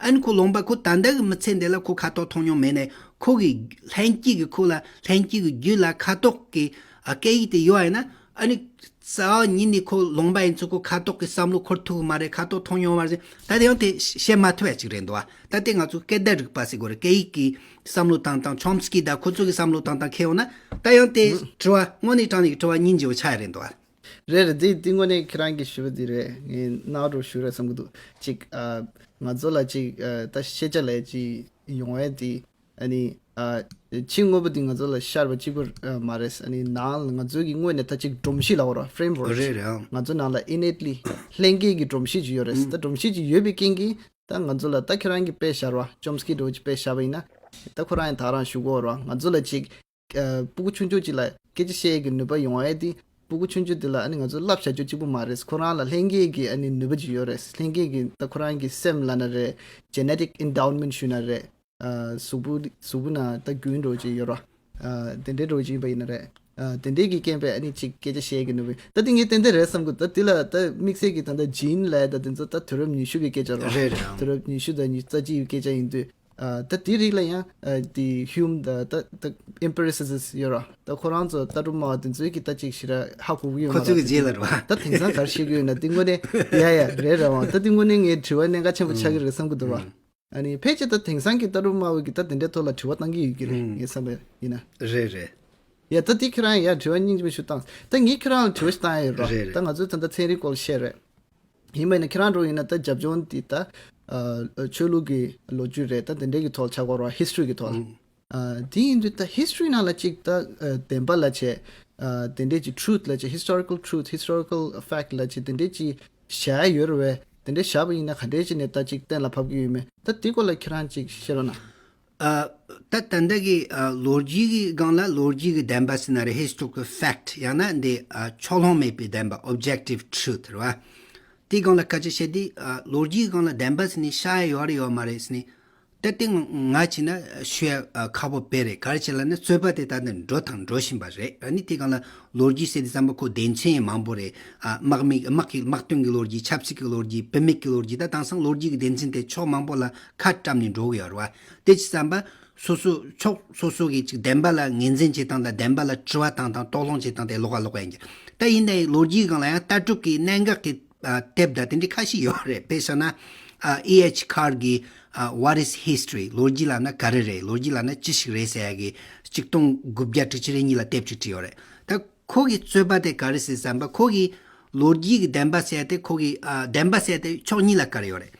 ཨ་ནི་ཁོ་ལུང་པ་ཁོ་ད་ལྟ་གི་མི་ཚེ་འདི་ལ་ཁོ་ཁ་དོག་མཐོང་མྱོང་མེད་ནའི་ཁོ་གི་ལྷན་སྐྱེས་ཀྱི་ཁོ་ལ་ལྷན་སྐྱེས་ཀྱི་རྒྱུད་ལ་ཁ་དོག་གི་ཨ་སྐད་ཡིག་དེ་ཡོད་པ་ཡིན་ན། ཨ་ནི་རྩ་བ་ཉིད་ནས་ཁོ་ལུང་པ་ཡིན་ཚུལ་ཁོ་ཁ་དོག་གི་བསམ་བློ་འཁོར་ཐུབ་ཀྱི་མ་རེད། ཁ་དོག་མཐོང་མྱོང་མ་རེད། ད་དེ་ཡང་དེ་བཤད་མ་ཐུབ་ཡ་ཅིག་རེད་འདུག་བ། ད་དེ་ང་ཚོ་སྐད་བརྡ་རིག་པ་ཟེར་དགོས་རེད། སྐད་ཡིག་གི་བསམ་བློ་བཏང་སྟངས་ཆོམ་སི་ཀི་དང་ཁོ་ཚོ་གི་བསམ་བློ་བཏང་སྟངས་ཁེལ་ཡོང་ན། ད་ཡང་དེ་དྲི་བ་དངོས་གནས་དྲང་གནས་ཀྱི་དྲི་བ་སྙིང་རྗེ་བོ་ཆགས་ཡ་རེད་འདུག་བ། རེད་རེད། འདི་འདི་དངོས་གནས་ཁྱེད་རང་གིས་ཞུས་པ་འདི་རེད། ངས་གནང་རོགས་ཞུ་རེད་བསམ་གྱི་འདུག་ཅིག་ཨ་ང་ཚོ་ལ་ཅིག་ཨ་ད་ཤེས་བྱ་ལས་ཅིག་ཡོང་ཡས་འདི་ཨ་ནི་ཨ་ཕྱི་དངོས་པོ་འདི་ང་ཚོ་ལ་ཤར་བ་གཅིག་པུ་ཨ་མ་རེད། ཨ་ནི་ནང་ལ་ང་ཚོའི་གི་དངོས་གནས་ད་ཅིག་སྒྲོམ་གཞི་ལབ་དགོས་རེད། framework རེད་རེད་ཨང་། ང་ཚོ་ནང་ལ་innately་ལྷན་སྐྱེས་ཀྱི་སྒྲོམ་གཞི་ཅིག་ཡོད་རེད། ཨང་། ད་སྒྲོམ་གཞི་ཅིག་ཡོད་པའི་རྐྱེན་གྱིས་ད་ང་ཚོ་ལ་ད་ཁྱེད་རང་གིས་དཔེ་བཞག་རོགས། ཅོམ་སི་ཀི་འདྲ་བོ་ཅིག་དཔེ་བཞག་པ་ཡིན་ན་ད་ཁོ་རང་ཡང་ད་རང་ཞུ་གི་ཡོད་རེད། ང་ཚོ་ལ་ཅིག་ཨ་སྤུ་གུ་ཆུང་ཆུང་ཅིག་ལ་སྐད་ཆ་བཤད་ཡས་ཀྱི་ནུས་པ་ཡོང་ཡས་དེ་སྤུ་གུ་ཆུང་ཆུང་དེ་ལ་ཨ་ནི་ང་ཚོ་བསླབ་བྱ་རྒྱུ་གཅིག་པུ་མ་རེད། ཁོ་རང་ལ་ལྷན་སྐྱེས་ཀྱི་ཨ་ནི་ནུས་པ་ཅིག་ཡོད་རེད། ལྷན་སྐྱེས་ཀྱི་ད་ཁོ་རང་གི་སེམས་ལབ་ན་རེད། genetic endowment་ཞུས་ན་རེད། ཨ་གཟུགས་པོ་གཟུགས་པོ་ནང་ད་རྒྱུན་འགྲོ་ཅིག་ཡོད་རེད། ཨ་དེ་འདྲའི་འགྲོ་ཅིག་ཡིན་པ་ཡིན་ན་རེད། ཨ་དེ་འདྲའི་གི་རྐྱེན་པས་ཨ་ནི་ཅིག་སྐད་ཆ་བཤད་ཀྱི་ནུས་པ་ད་དེ་ངས་ཏན་ཏན་རེད་བསམ་གི། ད་དེ་ལ་ད་དམིགས་བསལ་གྱི་ད་ད་gene་ལབ་ད་དེ་ཚོ་ད་དུས་རབས་ཉི་ཤུ་གི་སྐད་ཆ་རེད། རེད་རེད་ཨང་། དུས་རབས་ཉི་ཤུ་དང་ཉི་ཤུ་རྩ་གཅིག་གི་སྐད་ཆ་ཡིན་དུས། ཨ་ད་དེ་རིགས་ལ་ཡང་ཨ་དེ་ཧིའུམ་ད་ད་ད་ཨེམ་པི་རི་སི་སིས་ཡོད་ར། ད་ཁོ་རང་ཚོ་ལྟ་གྲུབ་སྨྲ་བ་དེ་ཚོའི་གི་ད་ཅིག་ཞེ་དྲག་ཧ་གོ་གི་ཡོད་ཁོ་མ་ཚོའི་ར། གི་རྗེས་ལ་ར་བ། ད་དེང་སང་ག་རེ་བཤད་གི་ཡོད་ན་དེ་དངོས་གནས་ཡ་ཡ་རེད་ར་བ། ད་དེ་དངོས་གནས་ངའི་དྲི་བ་གནད་འགག་ཆེན་པོ་ཆགས་ཀྱི་རེད་བསམ་གི་འདུག་ར། ཨ་ནི་ཕལ་ཆེར་ད་དེང་སང་གི་ལྟ་གྲུབ་སྨྲ་བ་གི་ད་དེ་འདྲའི་ཐོག་ལ་དྲི་བ་བཏང་གི་ཡོད་ཀྱི་རེད། ངས་བསམ་པ་ཡིན་ན། རེད་རེད། ཡ་ད་དེ་ཁྱེད་རང་ཡ་དྲི་བ་སྙིང་རྗེ་མོ་ཞིག་བཏང་། ད་ངས་ཁྱེད་རང་ལ་དྲི་བ་ཞིག་བཏང་ཡ་ཡོད་ར། རེད་རེད། ད་ང་ཚོས་ད་ལྟ་ཚན་རིག་སྐོར་བཤད་རེད། ཡིན་པ་ཡིན་ན་ཁྱེད་རང་འགྲོ་ཡིན་ན་ད་རྒྱབ་ལྗོངས་དེ་ད་ཨ་ཆོས་ལུགས་ཀྱི་ལོ་རྒྱུས་རེད། ད་དེ་འདྲའི་གི་ཐོག་ཆགས་ཀྱི་ཡོད་ར། ཧི་སི་ཊོ་རི་གི་ཐོག་ལ། ཨ་དེ་ཡིན་དུས་ད་ཧི་སི་ཊོ་རི་ནང་ལ་ཅིག་ད་ཨ་བདེན་པ་ལབ་བྱས། ཨ་དེ་འདྲའི་ཅིག་ཊུ་རུ་ཐི་ལབ་བྱས། ཧི་སི་ཊོ་རི་ཀལ་ཊུ་རུ་ཐི། ཧི་སི་ཊོ་རི་ཀལ་ཕེག་ཊི་ལབ་བྱས། དེ་འདྲའི་ཅིག་བཞག་ཡ་ཡོད་རེད་པས། དེ་འདྲའི་བཞག་པ་ཡིན་ན་ག་འདྲའི་ཅིག་ནས་ད་ཅིག་གཏན་ལ་ཕབ་ཀྱི་ཡོད་མེད། ད་དེ་སྐོར་ལ་ཁྱེད་རང་ཅིག་བཤད་རོགས་གནང་། ཨ་ད་ད་ལྟ་གི་ཨ་ལོ་རྒྱུས་ཀྱི་སྒང་ལ་ལོ་རྒྱུས་ཀྱི་བདེན་པ་ཟེར་ན་རེད། ཧི་སི་ཊོ་རི་ཀལ་ཕེག་ཊི། ཡང་ན་འདི་ཨ་ཕྱོགས་ལྷུང་མེད་པའི་བདེན་པ། ཨོབ་ཇེག་ཊིབ་ཊུ་རུ་ཐི་རེད་བ། དེའི་སྒང་ལ་སྐད་ཆ་བཤད་དུས་ཨ་ལོ་རྒྱུས་ཀྱི་སྒང་ལ་བདེན་པ་ཟེར་ནས་བཞག་ཡ་ཡོད་རེད་ཡོད་མ་རེད་ཟེར་ནས། ད་དེ་ང་ང་བྱས་ན་ཞུ་ཡ་ཨ་ཁག་པོ་དཔེ་རེད། ག་རེ་བྱས་ལབ་ན་རྩོད་པ་དེ་ད་ནི་འགྲོ་དང་འགྲོ་བཞིན་པ་རེད། ཨ་ནི་དེ་སྒང་ལ་ལོ་རྒྱུས་ཟེར་དུས་ཙམ་པ་ཁོ་སྡེ་ཚན་མང་པོ་རེད། ཨ་དམག་མི་དམག་གི་དམག་དོན་གྱི་ལོ་རྒྱུས། ཆབ་སྲིད་ཀྱི་ལོ་རྒྱུས། བུད་མེད་ཀྱི་ལོ་རྒྱུས། ད་དེང་སང་ལོ་རྒྱུས་ཀྱི་སྡེ་ཚན་དེ་ཕྱོགས་མང་པོ་ལ་ཁ་བཀྲམ་ནས་འགྲོ་གི་ཡོད་རེད་བ། དེ་བྱས་ཙམ་པ་སོ་སོ་ཕྱོགས་སོ་སོ་གི་ཅིག་བདེན་པ་ལ་ངོས་འཛིན་བྱེད་སྟངས་དང་བདེན་པ་ལ་དྲི་བ་བཏང་སྟངས་དང་དོགས་སློང་བྱེད་སྟངས་དེ་ལོགས་ཀ་ལོགས་ཀ་ཡིན་གྱི། ད་ཡིན་ནའི་ལོ་རྒྱུས་སྒང་ལ་ཡང་ལྟ་གྲུབ་ཀྱི་གནད་འགག་གི་ཨ་དེབ་དང་དེ་འདྲའི་ཁ་ཤས་ཡོད་རེད། དཔེ་བཞག་ན་ཨ་ཨེ་ཨེཆ་ཁར་གྱི་ཨ་What is History? ལོ་རྒྱུས་ལབ་ན་ག་རེ་རེད། ལོ་རྒྱུས་ལབ་ན་ཅི་ཞིག་རེད་ཟེར་ཡ་གི་ཆིག་སྟོང་དགུ་བརྒྱ་དྲུག་ཅུ་རེ་གཉིས་ལ་དེབ་ཅིག་བྲིས་ཡོད་རེད། ད་ཁོ་གི་རྩོད་པ་དེ་ག་རེ་ཟེར་ཙམ་པ། ཁོ་གི་ལོ་རྒྱུས་ཀྱི་བདེན་པ་ཟེར་ཡ་དེ་ཁོ་གི་ཨ་བདེན་པ་ཟེར་ཡ་དེ་ཕྱོགས་གཉིས་ལ་བཀར་ཡོད་རེད།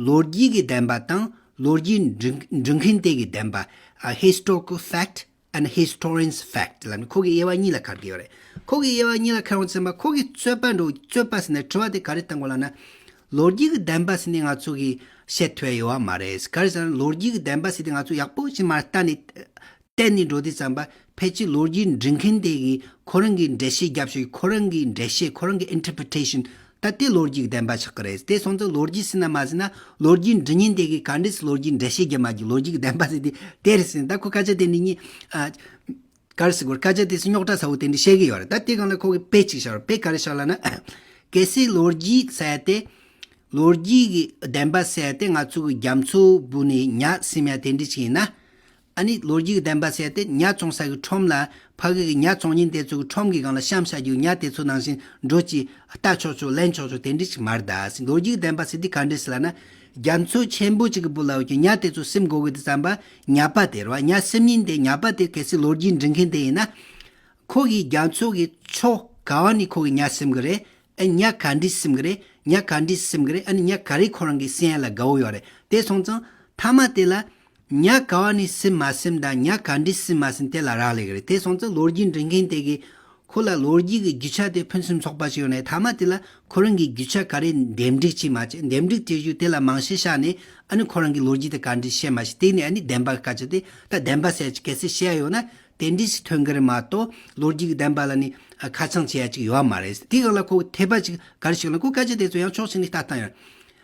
ལོ་རྒྱུས་ཀྱི་བདེན་པ་དང་ལོ་རྒྱུས་འབྲི་འབྲི་མཁན་དེ་གི་བདེན་པ། ཨ་Historical Fact and Historian's Fact ལབ་ནས་ཁོ་གི་དབྱེ་བ་གཉིས་ལ་བཀར་གྱི་ཡོད་རེད། ཁོ་གི་དབྱེ་བ་གཉིས་ལ་བཀར་འོང་ཙམ་པ་ཁོ་གི་རྩོད་པ་འགྲོ་རྩོད་པ་ཟེར་ནས་དྲི་བ་དེ་ག་རེ་བཏང་དགོས་ལབ་ན། ལོ་རྒྱུས་ཀྱི་བདེན་པ་ཟེར་ནས་ང་ཚོ་གི་བཤད་ཐུབ་ཡ་ཡོད་བ་མ་རེད། ག་རེ་ཟེར་ན་ལོ་རྒྱུས་ཀྱི་བདེན་པ་ཟེར་དེ་ང་ཚོ་ཡག་པོ་ཞིག་མར་བལྟས་ནས་བལྟས་ནས་འགྲོ་དུས་ཙམ་པ་ཕལ་ཆེར་ལོ་རྒྱུས་འབྲི་མཁན་དེ་གིས་ཁོ་རང་གི་འགྲེལ་བཤད་རྒྱབ་ཤོག་ཁོ་རང་གི་འགྲེལ་བཤད། ཁོ་རང་གི་interpretation ད་དེ་ལོ་རྒྱུས་ཀྱི་བདེན་པ་ཆགས་ཀྱི་རེད། དེ་སོང་ཙང་ལོ་རྒྱུས་ཟེར་ན་མ་ཟེར་ན་ལོ་རྒྱུས་འབྲི་མཁན་དེ་གིས་ག་འདྲས་སེ་ལོ་རྒྱུས་འགྲེལ་བཤད་རྒྱབ་མ་རྒྱུ། ལོ་རྒྱུས་ཀྱི་བདེན་པ་ཟེར་དེ་དེ་རེད་ཟེར། ད་ཁོ་སྐད་ཆ་དེ་ནི་ཉིད་ཨ། ག་རེ་ཟེར་དགོས། སྐད་ཆ་དེ་ཚོ་རྙོག་དྲ་ཚ་བོ་དེ་འདྲ་བཤད་གི་ཡོད་རེད། ད་དེ་སྒང་ལ་ཁོ་གི་དཔེ་གཅིག་བཞག་རེད། དཔེ་ག་རེ་བཞག་ལབ་ན། གལ་སྲིད་ལོ་རྒྱུས་ཟེར་ཏེ། ལོ་རྒྱུས་ཀྱི་བདེན་པ་ཟེར་ཏེ་ང་ཚོ་གི་རྒྱ་མཚོ་བུ་ནས་ཉ་སིམ་ཡ་དེ་འདྲ་ཅིག་ཡིན་ན། ཨ་ནི་ལོ་རྒྱུས་ཀྱི་བདེན་པ་ཟེར་ཏེ་ཉ་བཙོང་ས་གི་ཁྲོམ་ལ་ཕ་གི་གི་ཉ་བཙོང་མཁན་དེ་ཚོ་གི་ཁྲོམ་གི་སྒང་ལ་བཤམས་བཞག་རྒྱུ། ཉ་དེ་ཚོ་ནང་བཞིན་འགྲོ་ཅིག་ལྟ་ཆོག་ཆོག་ལེན་ཆོག་ཆོག་དེ་འདྲ་ཅིག་མ་རེད་ད། ལོ་རྒྱུས་ཀྱི་བདེན་པ་ཟེར་དེ་ག་འདྲ་ཟེར་ལབ་ན། རྒྱ་མཚོ་ཆེན་པོ་ཅིག་གི་སྦུག་ལ་འོ་ཀྱི་ཉ་དེ་ཚོ་སིམ་དགོས་གི་དུས་ཙམ་པ། ཉ་པ་དེ་རེད་བ། ཉ་སིམ་མཁན་དེ། ཉ་པ་དེ་གལ་སྲིད་ལོ་རྒྱུས་འབྲི་མཁན་དེ་ཡིན་ན། ཁོ་གིས་རྒྱ་མཚོ་གི་ཕྱོགས་ག་བ་ནས་ཁོ་གིས་ཉ་སིམ་གི་རེད། ཨ་ཉ་ག་འདྲས་སིམ་གི་རེད། ཉ་ག་འདྲས་སིམ་གི་རེད། ཨ་ནི་ཉ་ག་རེ་ཁོ་རང་གིས་སིམ་ཡ་ལ་དགའ་བོ་ཡོད་རེད། དེ་སོང་ཙང་མཐའ་མ་དེ་ལ་ཉ་ག་བ་ནས་སིམ་མ་སིམ་དང་ཉ་ག་འདྲས་སིམ་མ་སིམ་དེ་ལ་རག་ལས་གི་རེད། དེ་སོང་ཙང་ལོ་རྒྱུས་འབྲི་མཁན་དེ་གིས་ཁོ་ལ་ལོ་རྒྱུས་ཀྱི་རྒྱུ་ཆ་དེ་ཕུན་སུམ་ཚོགས་པ་ཞིག་ཡོད་ནའི་མཐའ་མ་དེ་ལ་ཁོ་རང་གིས་རྒྱུ་ཆ་ག་རེ་འདེམས་སྒྲིག་བྱས་མ་བྱས། འདེམས་སྒྲིག་བྱེད་རྒྱུ་དེ་ལ་རྨང་གཞི་བཞག་ནས་ཨ་ནི་ཁོ་རང་གིས་ལོ་རྒྱུས་དེ་ག་འདྲས་བཤད་མ་བཤད། དེ་ནས་ཨ་ནི་བདེན་པ་གི་སྐད་ཆ་དེ། ད་བདེན་པ་ཟེར་གལ་སྲིད་བཤད་ཡོད་ན་དེ་འདྲས་ཞིག་ཐོན་གི་རེད་མ་གཏོགས་ལོ་རྒྱུས་ཀྱི་བདེན་པ་ལ་ནི་ཨ་ཁ་བྱང་བྱེད་ཡ་ཅིག་ཡོད་མ་རེད། དེ་སྒང་ལ་ཁོ་འཐད་པ་ཅིག་ག་རེ་ཞིག་ལ་ཁོ་སྐད་ཆ་དེ་ཚོ་ཡང་ཕྱོགས་གཅིག་ནས་ལྟ་སྟངས་ཡོད།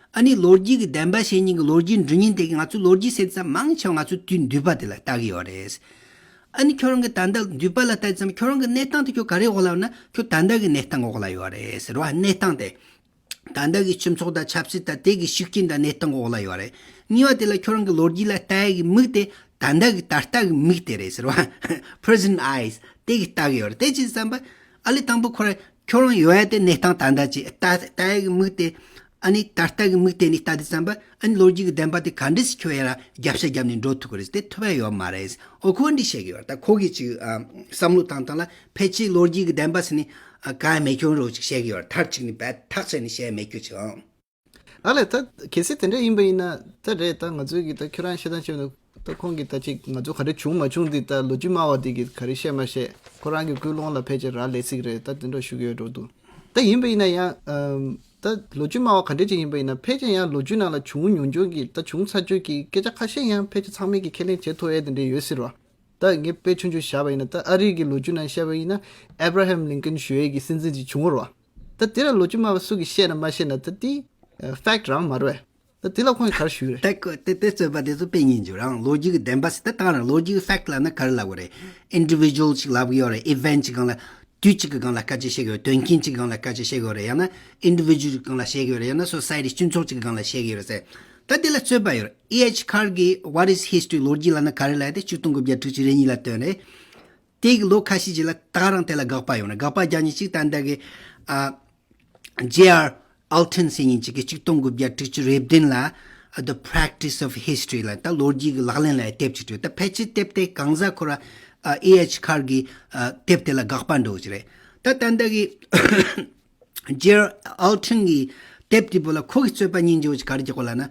ཨ་ནི་ལོ་རྒྱུས་ཀྱི་བདེན་པ་བཤད་མཁན་གྱི་ལོ་རྒྱུས་འབྲི་མཁན་དེ་གིས་ང་ཚོ་ལོ་རྒྱུས་ཟེར་དུས་ཙམ་མང་ཆེ་བ་ང་ཚོ་དུས་འདས་པ་དེ་ལ་ལྟ་གི་ཡོད་རེད། ཨ་ནི་ཁྱོད་རང་གི་ད་ལྟ་འདས་པ་ལ་ལྟ་དུས་ཙམ་ཁྱོད་རང་གི་གནས་སྟངས་དེ་ཁྱོད་ག་རེ་འོག་ལ་ཡོད་ན། ཁྱོད་ད་ལྟ་གི་གནས་སྟངས་འོག་ལ་ཡོད་རེད་ཟེར་བ། གནས་སྟངས་དེ། ད་ལྟ་གི་སྤྱི་ཚོགས་དང་ཆབ་སྲིད་དང་དེ་གི་ཤུགས་རྐྱེན་དང་གནས་སྟངས་འོག་ལ་ཡོད་རེད། གཉིས་པ་དེ་ལ་ཁྱོད་རང་གི་ལོ་རྒྱུས་ལ་ལྟ་ཡ་གི་མིག་དེ་ད་ལྟ་གི་ད་ལྟ་གི་མིག་དེ་རེད་ཟེར་བ། Present eyes དེ་གི་ལྟ་གི་ཡོད་རེད། དེ་ཅི་བསམ་པ། ཨ་ལས་དང་པོ་ཁོ་རང་ཁྱོད་རང་ཡོད་ཡ་དེ་གནས་སྟངས་ད་ལྟ་ཅིག་ལྟ་ལྟ་ཡ་གི་མིག་དེ། ཨ་ནི་ད་ལྟ་གི་མིག་དེ་ནས་ལྟ་དུས་ཙམ་པ། ཨ་ནི་ལོ་རྒྱུས་ཀྱི་བདེན་པ་དེ་ག་འདྲས་སེ་ཁྱོད་ཡ་ལ་རྒྱབ་ཤ་བརྒྱབ་ནས་འགྲོ་ཐུབ་ཀྱི་རེད། དེ་ཐུབ་ཡ་ཡོད་མ་རེད། ཨོ་ཁོ་འདི་བཤད་གི་ཡོད་རེད། ད་ཁོ་གི་ཅིག་ཨ་བསམ་བློ་བཏང་སྟངས་ལ་ཕལ་ཆེར་ལོ་རྒྱུས་ཀྱི་བདེན་པ་ཟེར་ནས་ཨ་གང་ཡང་མེད་ཁྱོད་རོ་ཅིག་བཤད་གི་ཡོད་རེད། མཐར་གཅིག་ནས་བས་ཐག་ཆོད་ནས་བཤད་མེད་རྒྱུ་ཅིག་ཨང་། ཨ་ལས་ད་གལ་སྲིད་དེ་འདྲ་ཡིན་པ་ཡིན་ན་ད་རེད། ད་ང་ཚོས་གི་ད་ཁྱོད་རང་བཤད་སྟངས་བྱས་ན་ད་ཁོང་གི་ད་ཅིག་ང་ཚོ་ག་རེ་བྱུང་མ་བྱུང་འདི་ད་ལོ་རྒྱུས་སྨྲ་བ་འདི་གི་ག་རེ་བཤད་མ་བཤད། ཁོ་རང་གི་ཀུན་སློང་ལ་ཕལ་ཆེར་རག་ལས་སྲིད་རེད། ད་དེ་འདྲ་ཞུ་གི་ཡོད་འགྲོ་འདུག་ད་ཡིན་པ་ཡིན་ན་ཡང་ཨམ། ད་ལོ་རྒྱུས་སྨྲ་བ་ག་འདྲས་ཅིག་ཡིན་པ་ཡིན་ན་ཕལ་ཆེར་ཡང་ལོ་རྒྱུས་ནང་ལ་བྱུང་མྱོང་ཆོག་གི་ད་བྱུང་ཚར་ཆོག་གི་སྐད་ཆ་ཁ་ཤས་ཡང་ཕལ་ཆེར་ཚང་མས་ཀྱི་ཁས་ལེན་བྱེད་ཐུབ་ཡས་དེ་འདྲས་ཡོད་སྲིད་ར། ད་ངས་དཔེ་ཆུང་ཆུང་བཞག་པ་ཡིན་ན་ད་ཨ་རི་གི་ལོ་རྒྱུས་ནང་བཤད་པ་ཡིན་ན་ཨེབ་ར་ཧམ་ལིན་ཀོན་ཞུ་ཡས་ཀྱི་སྲིད་འཛིན་ཅིག་བྱུང་བ་ར། ད་དེ་ལ་ལོ་རྒྱུས་སྨྲ་བ་སུ་གིས་བཤད་ན་མ་བཤད་ན་ད་དེ་ཕེག་ཊི་རང་མ་རེད། ད་དེ་ལ་ཁོང་གིས་ག་རེ་ཞུས་རེད། ད་ཁོ་དེ་དེ་རྩོད་པ་དེ་ཚོ་དཔེ་སྙིང་རྗེ་རང་། ལོ་རྒྱུས་ཀྱི་བདེན་པ་ཟེར་ད་གང་རང་ལོ་རྒྱུས་ཀྱི་ཕེག་ཊི་ལབ་ན་ག་རེ་ལབ་དགོས་རེད། ཨིན་ཌི་བི་ཇུ་ཨལ་ཞིག་ལབ་གི་ཡོད་རེད། ཨི་ཝེན་ཊི་ཅིག་སྒང་ལ་དུས་གཅིག་གི་སྒང་ལ་སྐད་ཆ་བཤད་གི་ཡོད། དོན་རྐྱེན་གཅིག་སྒང་ལ་སྐད་ཆ་བཤད་གི་ཡོད་རེད། ཡང་ན་ཨིན་ཌི་བི་ཇུ་ཨལ་སྒང་ལ་བཤད་གི་ཡོད་རེད། ཡང་ན་སོ་སའི་ཊི་སྤྱི་ཚོགས་གཅིག་གི་སྒང་ལ་བཤད་གི་ཡོད་རེད་ཟེར། ད་དེ་ལ་རྩོད་པ་ཡོད་རེད། ཨེ་ཨེཆ་ཁར་གྱིས་What is history? ལོ་རྒྱུས་ལབ་ན་ག་རེ་ལབ་ཡ་དེ་ཆིག་སྟོང་དགུ་བརྒྱ་དྲུག་ཅུ་རེ་གཉིས་ལ་བཏོན་རེད། དེ་གི་ལོ་ཁ་ཤས་ཅིག་ལ་ད་ག་རང་དེ་ལ་དགག་པ་ཡོང་རེད། དགག་པ་རྒྱག་མཁན་གཅིག་ད་ལྟ་གི་ཨ། ཇེ་ཨར་ཨལ་ཊོན་ཟེར་མཁན་གཅིག་གིས་ཆིག་སྟོང་དགུ་བརྒྱ་དྲུག་ཅུ་རེ་བདུན་ལ་The Practice of History ལ་ད་ལོ་རྒྱུས་ཀྱི་ལག་ལེན་ལབ་ཡ་དེབ་ཅིག་བྲིས། ད་ཕལ་ཆེར་དེབ་དེ་གང་ཟག་ཁོ་ར་ཨེ་ཨེཆ་ཁར་གྱི་ཨ། དེབ་དེ་ལ་དགག་པ་འདྲ་བོ་ཅིག་རེད། ད་ད་ལྟ་གི་ཇེ་ཨར་ཨལ་ཊོན་གྱི་དེབ་དེ་པོ་ལ་ཁོ་གི་རྩོད་པ་སྙིང་རྗེ་བོ་ཅིག་ག་རེ་རྒྱག་གོ་ལབ་ན།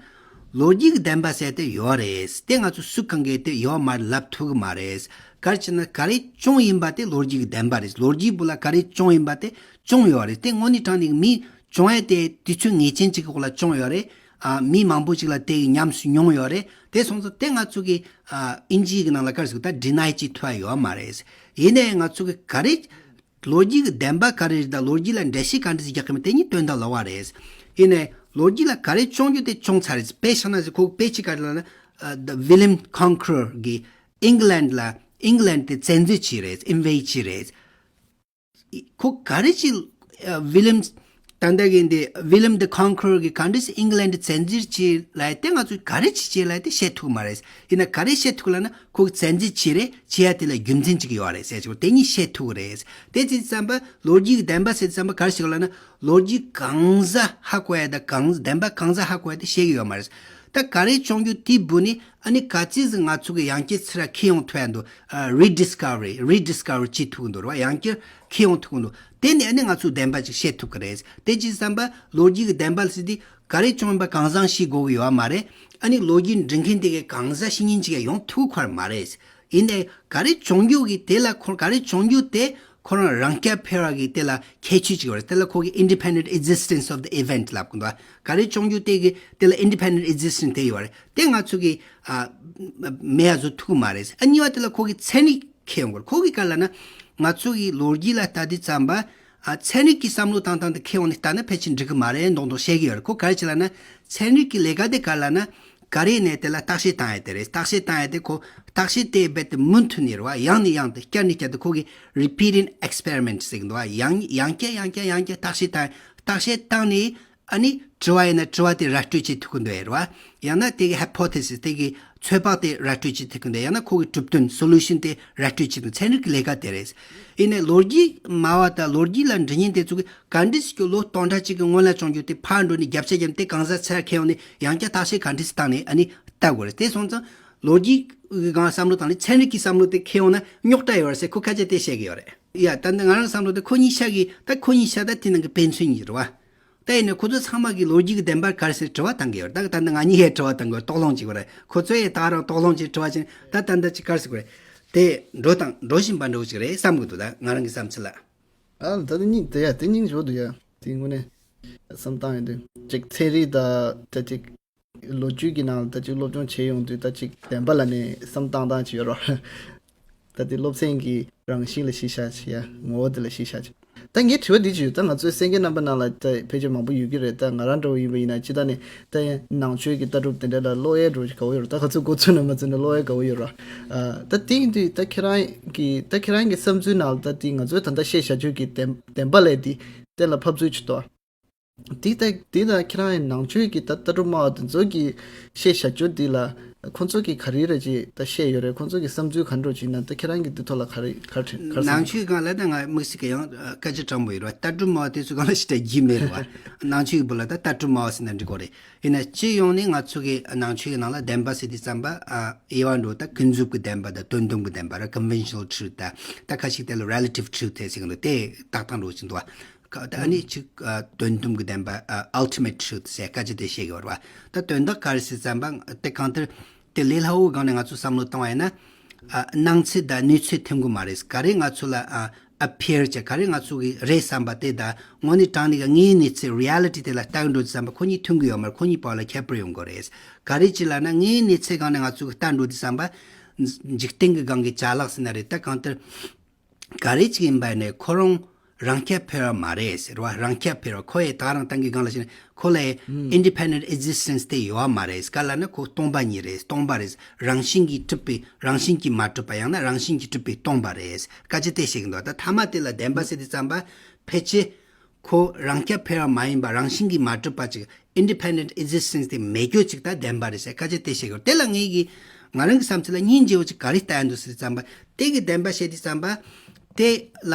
ལོ་རྒྱུས་ཀྱི་བདེན་པ་ཟེར་དེ་ཡོད་རེད། དེ་ང་ཚོ་སུ་གང་གིས་དེ་ཡོད་མ་རེད་ལབ་ཐུབ་གི་མ་རེད། ག་རེ་བྱས་ན་ག་རེ་བྱུང་ཡིན་པ་དེ་ལོ་རྒྱུས་ཀྱི་བདེན་པ་རེད། ལོ་རྒྱུས་པོ་ལ་ག་རེ་བྱུང་ཡིན་པ་དེ་བྱུང་ཡོད་རེད། དེ་དངོས་གནས་དྲང་གནས་མི་བྱུང་ཡ་དེ་དུས་ཚོད་ངེས་ཅན་ཅིག་གི་འོག་ལ་བྱུང་ཡོད་རེད། ཨ། མི་མང་པོ་ཅིག་ལ་དེ་གི་ཉམས་སུ་མྱོང་ཡོད་རེད། དེ་སོང་ཙང་དེ་ང་ཚོ་གི་ཨ། ཨིན་ཇིའི་གི་ནང་ལ་ག་རེ་ཟེར་གི་ད་ཌི་ནའི་བྱེད་ཐུབ་ཡ་ཡོད་མ་རེད། ཡིན་ནའི་ང་ཚོ་གི་ག་རེ་ལོ་རྒྱུས་ཀྱི་བདེན་པ་ག་རེ་རེད་དང་ལོ་རྒྱུས་ལ་འགྲེལ་བཤད་ག་འདྲ་ཞིག་རྒྱག་གི་མིན་དེ་གཉིས་དོན་དག་ལོགས་པ་རེད། ཡིན་ནའི་ལོ་རྒྱུས་ལ་ག་རེ་བྱུང་རྒྱུ་དེ་བྱུང་ཚར་རེད། དཔེ་བཞག་ན་ཟེར་ཁོ་དཔེ་ཅིག་ག་རེ་ལབ་ན་ཨ། The William Conqueror གིས་ཨིང་ལན་ལ་ཨིང་ལན་དེ་བཙན་འཛུལ་བྱས་རེད། ཨིན་ཝེ་ཌི་བྱས་རེད། ཁོ་ག་རེ་ཅིག་ཨ། William ད་ལྟ་གི་འདི་William the Conqueror གིས་ག་འདྲ་ཞིག་ཨིང་ལན་བཙན་འཛུལ་བྱས་ལབ་ཡ་དེ་ང་ཚོས་ག་རེ་ཅིག་བྱས་ལབ་ཡ་དེ་བཤད་ཐུབ་མ་རེད། ཡིན་ན་ག་རེ་བཤད་ཐུབ་ལབ་ན་ཁོ་གིས་བཙན་འཛུལ་བྱས་རེད། བྱས་ཡ་དེ་ལ་རྒྱུ་མཚན་ཅིག་ཡོད་རེད་ཟེར་ཆོག་དེ་གཉིས་བཤད་ཐུབ་རེད། དེ་ཅིག་བསམ་པ་ལོ་རྒྱུས་ཀྱི་བདེན་པ་ཟེར་བསམ་པ་ག་རེ་ཞིག་ལབ་ན་ལོ་རྒྱུས་གང་ཟག་ཧ་གོ་ཡ་དང་གང་བདེན་པ་གང་ཟག་ཧ་གོ་ཡ་དེ་བཤད་གི་ཡོད་མ་རེད། ད་ག་རེ་བྱུང་རྒྱུ་དེའི་སྦུག་ནས་ཨ་ནི་ག་ཚོད་ཟིག་ང་ཚོ་གི་ཡང་བསྐྱར་ཚུར་ར་འཁྱེར་ཡོང་ཐུབ་ཡ་འདུག་ཨ། རི་ཌིས་ཀ་བ་རི་རི་ཌིས་ཀ་བ་རི་བྱེད་ཐུབ་གི་འདུག་རེད་བ། ཡང་བསྐྱར་འཁྱེར་ཡོང་ཐུབ་གི་འདུག་དེ་ནས་ཨ་ནི་ང་ཚོས་བདེན་པ་ཅིག་བཤད་ཐུབ་ཀྱི་རེད། དེ་ཅིག་བསམ་པ་ལོ་རྒྱུས་ཀྱི་བདེན་པ་ཟེར་དུས་ག་རེ་བྱུང་ཡིན་པ་གང་ཟག་ཤེས་དགོས་ཀྱི་ཡོད་མ་རེད། ཨ་ནི་ལོ་རྒྱུས་འབྲི་མཁན་དེ་གའི་གང་ཟག་ཤེས་མཁན་ཅིག་ཡང་ཡོང་ཐུབ་ཁར་མ་རེད། ཡིན་ནའི་ག་རེ་བྱུང་རྒྱུ་གི་དེ་ལ་ཁོ་ག་རེ་བྱུང་རྒྱུ་དེ་ཁོ་རང་རང་སྐྱ་འཕེར་བ་གི་དེ་ལ་ཁྱད་ཆོས་ཅིག་ཡོད་རེད། དེ་ལ་ཁོ་གི་independent existence of the event ལབ་གི་འདུག་ག་རེ་བྱུང་རྒྱུ་དེ་གི་དེ་ལ་independent existence དེ་ཡོད་རེད། དེ་ང་ཚོ་གི་ཨ། མེད་ཡ་བཟོ་ཐུབ་མ་རེད། ཨ། གཉིས་པ་དེ་ལ་ཁོ་གི་ཚན་རིག་ཁྱེར་ཡོང་དགོས། ཁོ་གི་ག་ལབ་ན་ང་ཚོ་གི་ལོ་རྒྱུས་ལ་ལྟ་དུས་ཙམ་པ་ཨ། ཚན་རིག་གི་བསམ་བློ་བཏང་སྟངས་དེ་ཁྱེར་ཡོང་ནས་ལྟ་ན་ཕལ་ཆེར་འགྲིག་གི་མ་རེད་མདོག་མདོག་བཤད་གི་ཡོད་རེད། ཁོ་ག་རེ་བྱེད་ལབ་ན་ཚན་རིག་གི་ལས་ཀ་དེ་ག་ལབ་ན་ག་རེ་ནས་དེ་ལ་བརྟག་དཔྱད་བཏང་ཡ་དེ་རེད། བརྟག་དཔྱད་བཏང་ཡ་དེ་ཁོ་བརྟག་དཔྱད་དེ་རྦད་དེ་མུ་མཐུད་ནས་རེད་བ། ཡང་ནས་ཡང་དུ་བསྐྱར་ནས་བསྐྱར་དུ་ཁོ་གི་repeating experiment ཟེར་གི་འདུག་བ། ཡང་ཡང་བསྐྱར་ཡང་བསྐྱར་ཡང་བསྐྱར་བརྟག་དཔྱད་བཏང་བརྟག་དཔྱད་བཏང་ནས། ཨ་ནི་དྲི་བ་ཡིན་ན་དྲི་བ་དེ་ར་སྤྲོད་བྱེད་ཐུབ་ཀྱི་འདུག་ཡ་རེད་བ། ཡང་ན་དེ་གི་hypothesis དེ་གི་ཚོད་དཔག་དེ་ར་སྤྲོད་བྱེད་ཐུབ་ཀྱི་འདུག་ཡང་ན་ཁོ་གི་གྲུབ་དོན་solution དེ་ར་སྤྲོད་བྱེད་ཐུབ། ཚན་རིག་གི་ལས་ཀ་དེ་རེད། ཡིན་ནའི་ལོ་རྒྱུས་སྨྲ་བ་དང་ལོ་རྒྱུས་ལ་འབྲི་མཁན་དེ་ཚོ་གི་ག་འདྲ་ཞིག་གི་ལོ་སྟོང་ཕྲག་གཅིག་གི་སྔོན་ལ་བྱུང་རྒྱུ་དེ་ཕར་འགྲོ་ནས་རྒྱབ་ཆ་བརྒྱབ་ནས་དེ་གང་ཟག་ཚུར་ཁྱེར་ཡོང་ནས་ཡང་བསྐྱར་བརྟག་དཔྱད་ག་འདྲ་ཞིག་བཏང་ནས་ཨ་ནི་ལྟ་དགོས་རེད། དེ་སོང་ཙང་ལོ་རྒྱུས་སྒང་བསམ་བློ་བཏང་ནས་ཚན་རིག་གི་བསམ་བློ་དེ་ཁྱེར་ཡོང་ན་རྙོག་དྲ་ཡོད་རེད་ཟེར་ཁོ་སྐད་ཆ་དེ་བཤད་གི་ཡོད་རེད། ཡ། ད་ནི་ང་རང་བསམ་བློ་དེ་ཁོ་གཉིས་ཆ་གི་ད་ཁོ་གཉིས་ཆ་ད་དེ་ནང་གི་དཔེ་མཚོན་གཉིས་རེད་བ། ད་ཡིན་ནའི་ཁོ་ཚོ་ཚང་མ་གིས་ལོ་རྒྱུས་ཀྱི་བདེན་པ་ག་རེ་ཟེར་དྲི་བ་བཏང་གི་ཡོད་རེད། ད་ད་ནི་ང་གཉིས་ཀས་དྲི་བ་བཏང་གི་ཡོད། དོགས་སློང་བྱེད་ཀྱི་རེད། ཁོ་ཚོ་ཡིས་ད་རང་དོགས་སློང་བྱེད་དྲི་བ་བྱེད་ད་ད་ད་ཅིག་ག་རེ་ཟེར་དགོས་རེད། དེ་འགྲོ་དང་འགྲོ་བཞིན་པ་འདྲ་བོ་ཅིག་རེད་བསམ་གི་འདུག་ད་ང་རང་གི་བསམ་ཚུལ་ལ། ཨ་ད་དེ་སྙིང་དེ་ཡ་དེ་སྙིང་རྗེ་པོ་འདུག་ཡ། དེ་དངོས་གནས་བསམ་བཏང་ཡོང་དུས་ཅིག་ཚན་རིག་ད་ད་ཅིག་ལོ་རྒྱུས་ཀྱི་ནང་ལ་ད་ཅིག་སློབ་སྦྱོང་བྱེད་ཡོང་དུས་ད་ཅིག་བདེན་པ་ལ་ནས་བསམ་བཏང་སྟངས་ཅིག་ཡོད་རེད། ད་དེ་སློབ་ཚན་གྱི་རང་བཞིན་ལ་གཞི་བཞག་བྱས་ཡ་ངོ་བོ་དེ་ལ་གཞི་བཞག་བྱས། ད་ངའི་དྲི་བ་འདི་ཅིག་ཡོད། ད་ང་ཚོའི་གསན་མཁན་རྣམ་པ་ནང་ལ་ད་ཕལ་ཆེར་མང་པོ་ཡོད་ཀྱི་རེད། ད་ང་རང་འདྲ་བོ་ཡིན་པ་ཡིན་ན་སྤྱིར་བཏང་ནས་ད་ཡང་ནང་ཆོས་ཀྱི་ལྟ་གྲུབ་དེ་འདྲ་ལ་ཀློག་ཡས་འདྲ་བོ་ཞིག་དགའ་བོ་ཡོད་རེད། ད་ཁ་ཚོད་མགོ་ཚོད་ན་མ་ཚོད་ན་ཀློག་ཡས་དགའ་བོ་ཡོད་རེད། ཨ་ད་དེ་ཡིན་དུས་ད་ཁྱེད་རང་གི་ད་ཁྱེད་རང་གི་བསམ་ཚུལ་ནང་ལ་ད་དེ་ང་ཚོའི་ད་ལྟ་བཤད་བྱ་སྤྱོད་ཀྱི་བདེན་བདེན་པ་ལས་དེ་གཏན་ལ་ཕབ་ཚུལ་ཅིག་འདུག་དེ་ལྟ་དེ་ལ་ཁྱེད་རང་ཡང་ནང་ཆོས་ཀྱི་ད་ལྟ་གྲུབ་སྨྲ་བ་དེ་ཚོ་གི་བཤད་བྱ་སྤྱོད་འདི་ལ་ཁོང་ཚོ་གི་ག་རེ་རེ་ཅིག་ད་བཤད་ཡོད་རེད། ཁོང་ཚོ་གི་བསམ་ཚུལ་ག་འདྲ་ཅིག་ན་ད་ཁྱེད་རང་གི་དེ་ཐོག་ལ་ག་རེ་ག་རེ་ག་རེ་ནང་ཆོས་སྒང་ལ་ད་ང་དམིགས་བསལ་གྱི་ཡང་སྐད་ཆ་དྲང་པོ་ཡོད་རེད་བ། ལྟ་གྲུབ་སྨྲ་བ་དེ་ཚོ་སྒང་ལ་ཞེ་དྲག་རྒྱུས་མེད་རེད་བ། ནང་ཆོས་ཀྱི་སྦུག་ལ་ད་ལྟ་གྲུབ་སྨྲ་བ་ཟེར་ན་འགྲིག་གོ་རེད། ཡིན་ན་སྤྱི་ཡོངས་ནས་ང་ཚོ་གི་ནང་ཆོས་ཀྱི་ནང་ལ་བདེན་པ་ཟེར་དུས་ཙམ་པ་ཨ་དབྱེ་བ་འགྲོ་ད་ཀུན་རྫོབ་ཀྱི་བདེན་པ་དང་དོན་དམ་གྱི་བདེན་པ་ར་conventional truth ད་ད་ཁ་ཅིག་དེ་ལ་relative truth དེ་ཟེར་གི་འདུག་དེ་ཏག་ཏག་འགྲོ་བཞིན་འདུག་བ། ད་ཨ་ནི་ཅིག་ཨ་དོན་དམ་གྱི་བདེན་པ་ཨ་ultimate truth ཟེར་སྐད་ཆ་དེ་བཤད་ཀྱི་ཡོད་རེད་བ། ད་དོན་དག་ག་རེ་ཟེར་ཙམ་པ་དེ་གང་ལྟར་དེ་ལས་སླ་བོའི་སྒང་ནས་ང་ཚོ་བསམ་བློ་བཏང་བ་ཡིན་ན་ཨ་སྣང་ཚུལ་དང་གནས་ཚུལ་མཐུན་གྱི་མ་རེད། ག་རེ་ང་ཚོ་ལ་ཨ་appear བྱ་ག་རེ་ང་ཚོ་གི་རེད་བསམ་པ་དེ་དང་དངོས་གནས་དྲང་གནས་ཀྱི་དངོས་ཡོད་གནས་ཚུལ་reality དེ་ལ་ལྟ་གི་འགྲོ་དུས་ཙམ་པ་ཁོ་གཉིས་མཐུན་གྱི་ཡོད་མ་རེད། ཁོ་གཉིས་བར་ལ་ཁྱད་པར་ཡོང་གི་རེད། ག་རེ་ཅིག་ལབ་ན་དངོས་ཡོད་གནས་ཚུལ་སྒང་ནས་ང་ཚོ་གི་ལྟ་འགྲོ་དུས་ཙམ་པ་འཇིག་རྟེན་གྱི་སྒང་གི་ཅ་ལག་ཟེར་ན་རེད། ད་གང་ལྟར་ག་རེ་ཅིག་ཡིན་པ་ནས་ཁོ་རང་རང་སྐྱ་འཕེར་བ་མ་རེད་ཟེར་བ། རང་སྐྱ་འཕེར་བ་ཁོ་ཡི་ད་རང་ཏང་གི་སྒང་ལ་ཕྱིན་ན་ཁོ་ལ་ཡི་ཨུམ། independent existence དེ་ཡོད་བ་མ་རེད། ག་ལ་ན་ཁོ་སྟོང་པ་ཉིད་རེད། སྟོང་པ་རེད། རང་བཞིན་གྱིས་གྲུབ་པའི་རང་བཞིན་གྱིས་མ་གྲུབ་པ་ཡང་ན་རང་བཞིན་གྱིས་གྲུབ་པའི་སྟོང་པ་རེད། སྐད་ཆ་དེ་བཤད་གི་འདུག་ད་ཐ་མ་དེ་ལ་བདེན་པ་ཟེར་དུས་ཙམ་པ་ཕལ་ཆེར་ ཁོ་རང་སྐྱ་འཕེར་བ་མ་ཡིན་པ་རང་བཞིན་གྱིས་མ་གྲུབ་པ་ཅིག independent existence དེ་མེད་རྒྱུ་ཅིག་ད་བདེན་པ་རེད་ཟེར་སྐད་ཆ་དེ་བཤད་ཀྱི་ཡོད། དེ་ལ་ངེད་ཀྱིས་ང་རང་གི་བསམ་ཚུལ་ལ་སྙིང་རྗེ་བོ་ཅིག་ག་རེ་ལྟ་ཡ་འདུག་ཟེར་བསམ་པ་དེ་གི་བདེན་པ་བཤད་དུས་བསམ་པ་དེ་ལ་